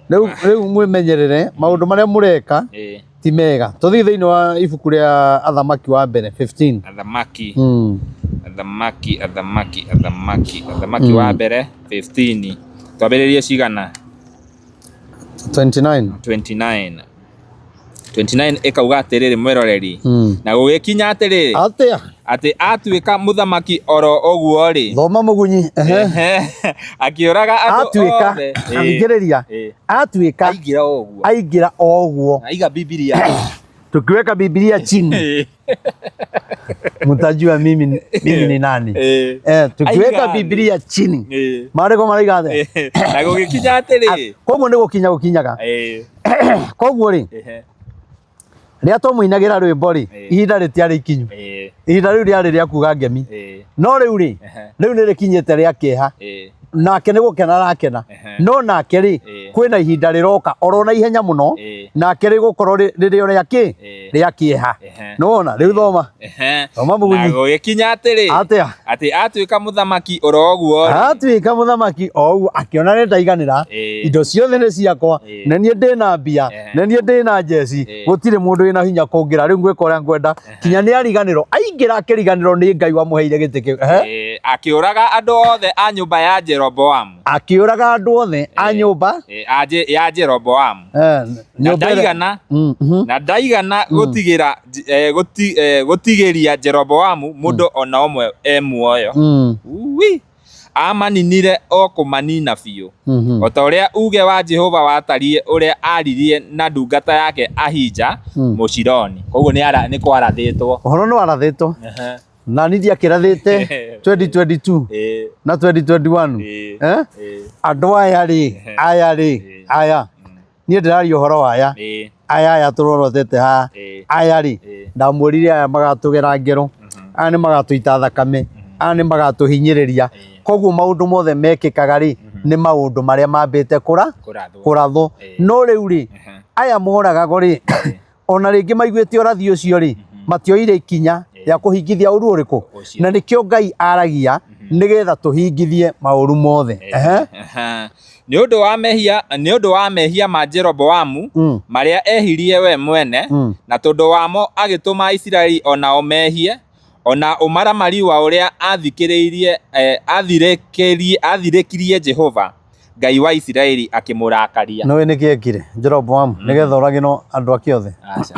Rĩu mwĩmenyerere maũndũ marĩa mũreka ti mega. Tũthiĩ thĩinĩ wa ibuku rĩa Athamaki wa mbere 15. Athamaki. Athamaki, Athamaki, Athamaki, Athamaki wa mbere 15. Twambĩrĩrie cigana? 29. 29. 29 ĩkauga atĩrĩrĩ mwĩroreri. Na gũgĩkinya atĩrĩrĩ. Atĩa? Atĩ atuĩka mũthamaki oro ũguo-rĩ, Thoma mũgunyi. Ehe. Ehe, akĩũraga andũ Atuĩka, othe. Ĩĩ, thikĩrĩria, ĩĩ. atuĩka, Aingĩra o ũguo. Aingĩra o ũguo. Aiga Bibilia. Tukiweka Biblia chini mtajua mimi ni nani. Ĩĩ. Tukiweka Aiga Biblia chini, Maandĩko maraiga atĩa? Ĩĩ. Na gũgĩkinya atĩrĩ. Koguo nĩ gũkinya gũkinyaga. Koguo rĩ, rĩrĩa twamũinagĩra rwĩmbo rĩ, ihinda rĩtiarĩ ikinyu. Ihinda rĩu rĩarĩ rĩa kuga ngemi. No rĩu rĩ, rĩu nĩ rĩkinyĩte rĩa kĩeha. Nake nĩ gũkena arakena. No nake rĩ, kwĩna ihinda rĩroka oro na ihenya mũno, nake rĩgũkorwo rĩrĩ o rĩa kĩ? Rĩa kĩeha. Nĩwona? Rĩu thoma. Thoma Na mũgunyi. gũgĩkinya atĩrĩ, Atĩa? Atĩ atuĩka mũthamaki oro ũguo rĩ, Atuĩka mũthamaki o ũguo akĩona nĩ ndaiganĩra, indo ciothe nĩ ciakwa, na niĩ ndĩna mbia, na niĩ ndĩna njeci, gũtirĩ mũndũ wĩna hinya kũngĩra, rĩu ngwĩka ũrĩa ngwenda. Kinya nĩ ariganĩrwo, aingĩra akĩriganĩrwo nĩ Ngai wamũheire gĩtĩ kĩu. Ĩĩ, akĩũraga andũ othe a nyũmba ya Jeroboamu. Akĩũraga andũ othe a nyũmba Ĩĩ, ya Jeroboamu. Na Nyũmba ĩrĩa- ndaigana na ndaigana gũtigĩra gũtigĩria Jeroboamu mũndũ ona ũmwe e muoyo. Ui! Amaninire o kũmanina biũ. O ta ũrĩa uuge wa Jehova watariĩ ũrĩa aaririe na ndungata yake Ahija Mũshiloni. Koguo nĩ kwarathĩtwo. Ũhoro nĩ warathĩtwo. Na niĩ ndiakĩrathĩte 2022 na 2021. Andũ aya rĩ, aya rĩ, aya. Niĩ ndĩraria ũhoro wa aya. Aya aya tũrorotete haha. Aya rĩ, ndamwĩrire aya magatũgera ngero. Aya nĩ magatũita thakame. Aya nĩ magatũhinyĩrĩria. Koguo maũndũ mothe mekĩkaga rĩ, nĩ maũndũ marĩa mambĩte Kũrathwo. Kũrathwo. No rĩu rĩ, aya moragagwo rĩ, ona rĩngĩ maiguĩte ũrathi ũcio rĩ, matioire ikinya rĩa kũhingithia ũru ũrĩkũ. Ũcio. Na nĩkĩo Ngai aragia nĩgetha tũhingithie maũru mothe. Nĩ ũndũ wa mehia, nĩ ũndũ wa mehia ma Jeroboamu marĩa ehirie we mwene, na tondũ wamo agĩtũma Isiraeli o nao mehie, ona ũmaramari wa ũrĩa athikĩrĩirie athirĩkirie Jehova Ngai wa Isiraeli akĩmũrakaria. Nĩũĩ nĩkĩ ekire Jeroboamu nĩgetha oragĩrwo andũ ake othe? Aca.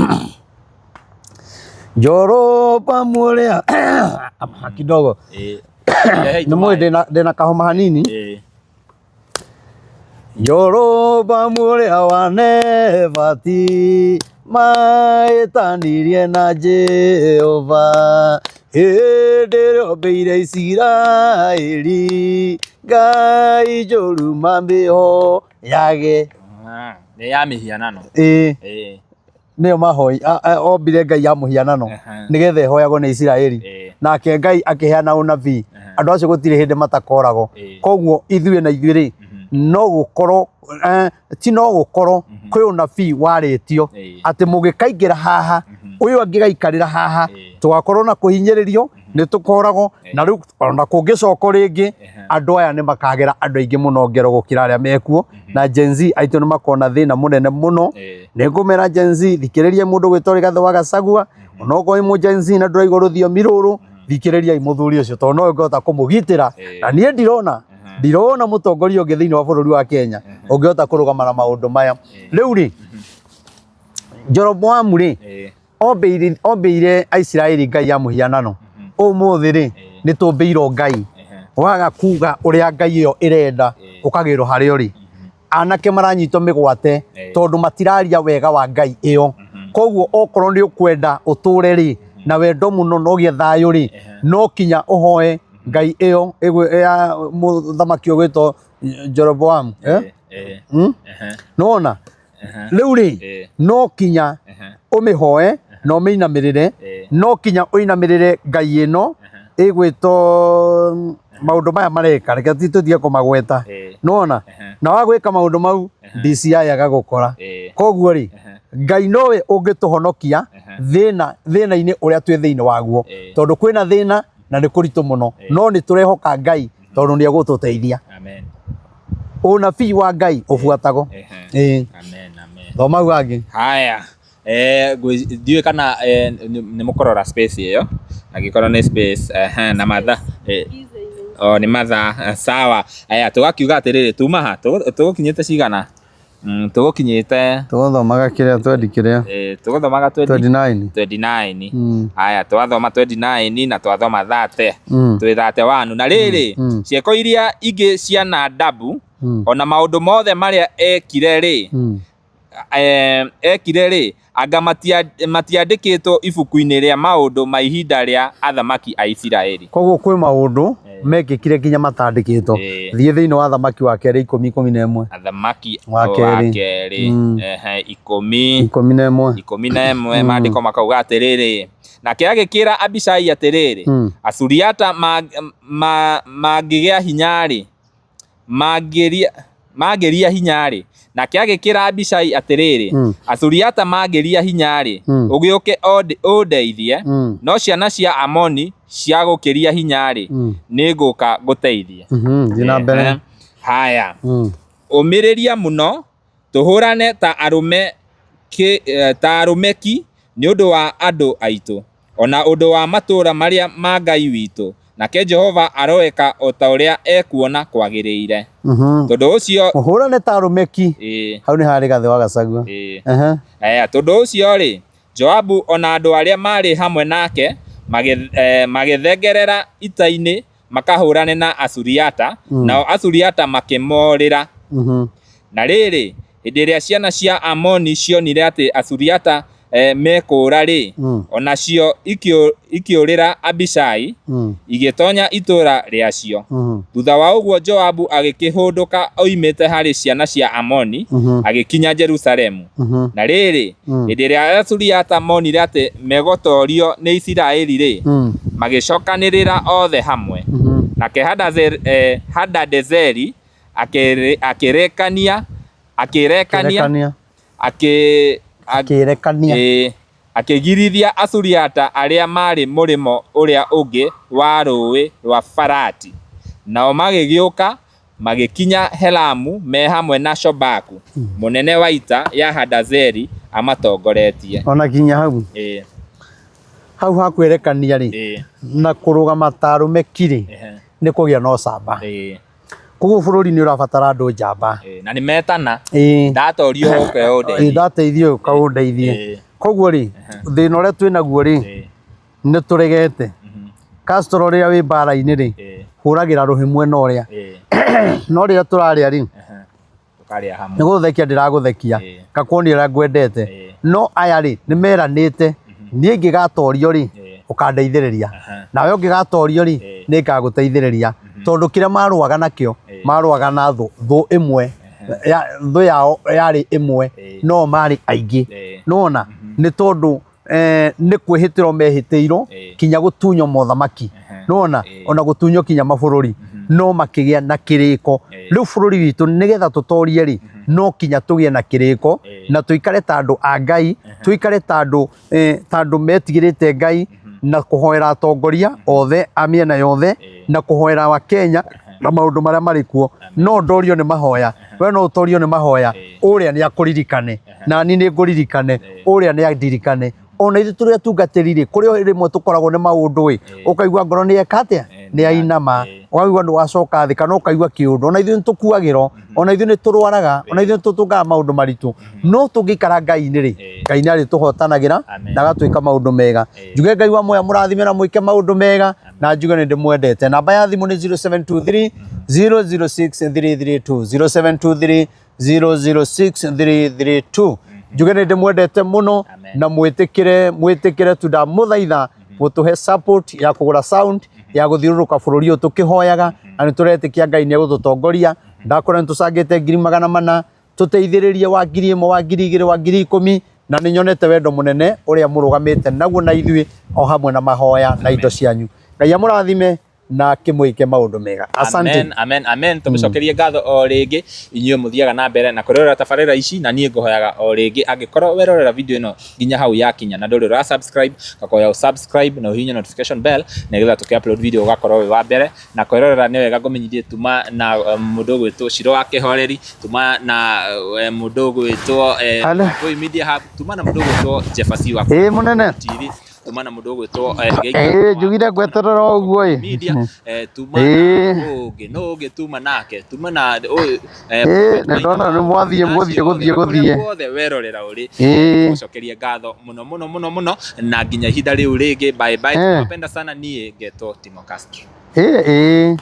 Jeroboamu ũrĩa kidogo nĩ mũĩ ndĩna kahoma hanini. Jeroboamu ũrĩa wa Nebati maĩtanirie na Jehova hĩndĩ ĩrĩa ombĩire Isiraeli ngai njũru mamĩhoyage. Nĩ ya mĩhianano. Ĩĩ. Nĩyo mahoi ombire ngai ya mũhianano nĩgetha ĩhoyagwo nĩ Isiraeli. Nake Ngai akĩheana ũnabii andũ acio gũtirĩ hĩndĩ matakoragwo. Koguo ithuĩ na ithuĩ rĩ, no gũkorwo ti no gũkorwo kwĩ ũnabii warĩtio atĩ mũgĩkaingĩra haha, ũyũ angĩgaikarĩra haha, tũgakorwo na kũhinyĩrĩrio, nĩ tũkoragwo na rĩu ona kũngĩcokwo rĩngĩ, andũ aya nĩ makagera andũ aingĩ mũno ngero gũkĩra arĩa mekuo. Na Gen Z aitũ nĩ makona thĩna mũnene mũno. Nĩ ngũmera Gen Z, thikĩrĩria mũndũ gwĩtwo Rigathĩ wa Gachagua, onokorwo wĩ mũ Gen Z na ndũraigua rũthiomi rũrũ, thikĩrĩriai mũthuri ũcio tondũ nowe ũngĩhota kũmũgitĩra. Na niĩ ndirona mũtongoria ũngĩ thĩinĩ wa bũrũri wa Kenya ũngĩhota kũrũgama na maũndũ maya. Rĩu rĩ, Jeroboamu rĩ, ombĩire Aisiraeli ngai ya mũhianano. Ũmũthĩ rĩ, nĩ tũmbĩirwo ngai. Waga kuga ũrĩa ngai ĩyo ĩrenda, ũkagĩrwo harĩa ũrĩ. Anake maranyitwo mĩgwate tondũ matiraria wega wa ngai ĩyo. Koguo okorwo nĩ ũkwenda ũtũre rĩ, na wendo mũno na ũgĩe thayũ rĩ, no kinya ũhoe ngai ĩyo ya mũthamaki ũgwĩtwo Jeroboamu. Nĩwona? Rĩu rĩ, no kinya ũmĩhoe na ũmĩinamĩrĩre, no kinya ũinamĩrĩre ngai ĩno ĩgwĩtwo maũndũ maya mareka, reke tũtige kũmagweta. Nĩwona? Na wagwĩka maũndũ mau, DCI agagũkora. Koguo rĩ, Ngai nowe ũngĩtũhonokia thĩna-inĩ ũrĩa twĩ thĩinĩ waguo, tondũ kwĩna thĩna na nĩ kũritũ mũno, no nĩ tũrehoka Ngai tondũ nĩ egũtũteithia. Ũnabii wa Ngai ũbuatagwo. Thoma hau hangĩ. Haya. Ndiũĩ kana nĩ mũkũrora space ĩyo, angĩkorwo nĩ space na mathaa o nĩ mathaa sawa. Aya, tũgakiuga atĩrĩrĩ, tuma ha tũgũkinyĩte cigana? Tũgũkinyĩte Tũgũthomaga kĩrĩa twendi kĩrĩa. Tũgũthomaga 29. 29. Haya, twathoma 29 na twathoma 30. Twĩ 31. Na rĩrĩ, ciĩko iria ingĩ cia Nadabu, ona maũndũ mothe marĩa ekire rĩ, ekire rĩ, anga matiandĩkĩtwo ibuku-inĩ rĩa maũndũ ma ihinda rĩa athamaki a Isiraeli? Koguo kwĩ maũndũ mekĩkire nginya matandĩkĩtwo. Thiĩ thĩinĩ wa Athamaki wa Kerĩ 10 11. Athamaki wa Kerĩ. Kerĩ, 10 11. 11. Maandĩko makauga atĩrĩrĩ, nake agĩkĩra Abishai atĩrĩrĩ, Asuriata mangĩgĩa hinya-rĩ, mangĩria hinya-rĩ, nake agĩkĩra Abishai atĩrĩrĩ, Asuriata mangĩria hinya-rĩ, ũgĩũke ũndeithie, no ciana cia Amoni ciagũkĩria hinya-rĩ, nĩngũka ngũteithie. Thiĩ na mbere. Haya, ũmĩrĩria mũno, tũhũrane ta arũme ta arũme ki nĩ ũndũ wa andũ aitũ, ona ũndũ wa matũũra marĩa ma Ngai witũ, nake Jehova aroeka o ta ũrĩa ekuona kwagĩrĩire. Tondũ ũcio Mũhũrane ta arũme ki. Hau nĩ harĩ Gathĩ wa Gachagua. Aya, tondũ ũcio rĩ, Joabu ona andũ arĩa maarĩ hamwe nake magĩthengerera ita-inĩ makahũrane na Asuriata, nao Asuriata makĩmoorĩra. Na rĩrĩ, hĩndĩ ĩrĩa ciana cia Amoni cionire atĩ Asuriata mekũũra rĩ, onacio ikĩũrĩra Abishai, igĩtonya itũũra rĩacio. Thutha wa ũguo Joabu agĩkĩhũndũka oimĩte harĩ ciana cia Amoni, agĩkinya Jerusalemu. Na rĩrĩ, hĩndĩ ĩrĩa Asuriata monire atĩ megũtoorio nĩ Isiraeli rĩ, magĩcokanĩrĩra othe hamwe. Nake Hadadezeri akĩrekania akĩrekania Akĩrekania. Akĩgirithia Asuriata arĩa maarĩ mũrĩmo ũrĩa ũngĩ wa Rũũĩ rwa Farati. Nao magĩgĩũka magĩkinya Helamu me hamwe na Shobaku, mũnene wa ita ya Hadazeri amatongoretie. Ona kinya hau. Hau ha kwĩrekania rĩ, na kũrũgama ta arũme ki rĩ, nĩ kũgĩa na ũcamba. Koguo bũrũri nĩ ũrabatara andũ njamba. Na nĩ metana. Ndatorio ũke ũndeithie. Ndateithio ũka ũndeithie. Koguo rĩ, thĩna ũrĩa twĩ naguo rĩ, nĩ tũregete. Castro rĩrĩa wĩ mbara-inĩ rĩ, hũragĩra rũhĩ mwena ũrĩa. No rĩrĩa tũrarĩa rĩ, Tũkarĩa hamwe. Nĩ gũgũthekia ndĩragũthekia, ngakuonia ũrĩa ngwendete. No aya rĩ, nĩ meranĩte, niĩ ingĩgatorio rĩ, ũkandeithĩrĩria. Nawe ũngĩgatorio rĩ, nĩ ngagũteithĩrĩria. Tondũ kĩrĩa marũaga nakĩo, marũaga na thũ, thũ ĩmwe, thũ yao yarĩ ĩmwe, no marĩ aingĩ. Nĩwona? Nĩ tondũ nĩ kwĩhĩtĩrwo mehĩtĩirwo kinya gũtunywo mothamaki. Nĩwona? Ona gũtunywo kinya mabũrũri, no makĩgĩa na kĩrĩko. Rĩu bũrũri witũ nĩgetha tũtorie rĩ, no kinya tũgĩe na kĩrĩko, na tũikare ta andũ a Ngai, tũikare ta andũ ta andũ metigĩrĩte Ngai, na kũhoera atongoria othe a mĩena yothe, na kũhoera Wakenya na maũndũ marĩa marĩ kuo. No ndorio nĩ mahoya, we no ũtorio nĩ mahoya, ũrĩa nĩ akũririkane, nani nĩ ngũririkane, ũrĩa nĩ andirikane. Ona ithuĩ tũrĩ atungatĩri rĩ, kũrĩ rĩmwe tũkoragwo nĩ maũndũ ĩ, ũkaigua ngoro nĩ yeka atĩa, nĩ yainama, ũkaigua nĩ wacoka thĩ, kana ũkaigua kĩũndũ. Ona ithuĩ nĩ tũkuagĩrwo, ona ithuĩ nĩ tũrwaraga, ona ithuĩ nĩ tũtũngaga maũndũ maritũ. No tũngĩikara Ngai-inĩ rĩ, Ngai nĩ arĩtũhotanagĩra na agatwĩka maũndũ mega. Njuge Ngai wa muoyo amũrathime na mwĩke maũndũ mega, na njuge nĩ ndĩmwendete. Namba ya thimũ nĩ 0723 006 332, 0723 006 332. Njuge nĩ ndĩmwendete mũno, na mwĩtĩkĩre, mwĩtĩkĩre tu ndamũthaitha mũtũhe support ya kũgũra sound ya gũthiũrũrũka bũrũri ũyũ tũkĩhoyaga, na nĩ tũretĩkia Ngai nĩ egũtũtongoria. Ndakora nĩ tũcangĩte 400,000, tũteithĩrĩrie wa 1000, wa 2000, wa 10,000, na nĩ nyonete wendo mũnene ũrĩa mũrũgamĩte naguo na ithuĩ o hamwe na mahoya na indo cianyu. Ngai amũrathime na akĩmwĩke maũndũ mega. Asante. Amen, amen, amen. Tũmũcokerie ngatho o rĩngĩ inyuĩ mũthiaga na mbere na kwĩrorera tabarĩra ici, na niĩ ngũhoyaga o rĩngĩ angĩkorwo werorera video ĩno nginya hau yakinya na ndũrĩ ũra subscribe, ngakoya ũ subscribe na ũhihinye notification bell nĩgetha tũkĩ upload video ũgakorwo wĩ wa mbere na kwĩrorera. Nĩ wega ngũmenyithie tuma na mũndũ ũgwĩtwo Shiro wa Kĩhoreri, tuma na mũndũ ũgwĩtwo Hello. Voi Media Hub, tuma na mũndũ ũgwĩtwo Jefasi wa Ĩĩ mũnene. TV. Tuma na mũndũ ũgwĩtwo Ĩĩ, njugire ngweterera o ũguo ĩ. Media, tuma na ũngĩ nũ ũngĩ, tuma nake, tuma na ũyũ. Ĩĩ, nĩ ndona nĩ mwathiĩ gũthiĩ gũthiĩ gũthiĩ. Kũrĩa guothe werorera ũrĩ, gũcokeria ngatho mũno mũno mũno mũno, na nginya ihinda rĩu rĩngĩ, bye bye. Tunawapenda sana. Niĩ ngetwo Timo Castro. Ĩĩ ĩĩ.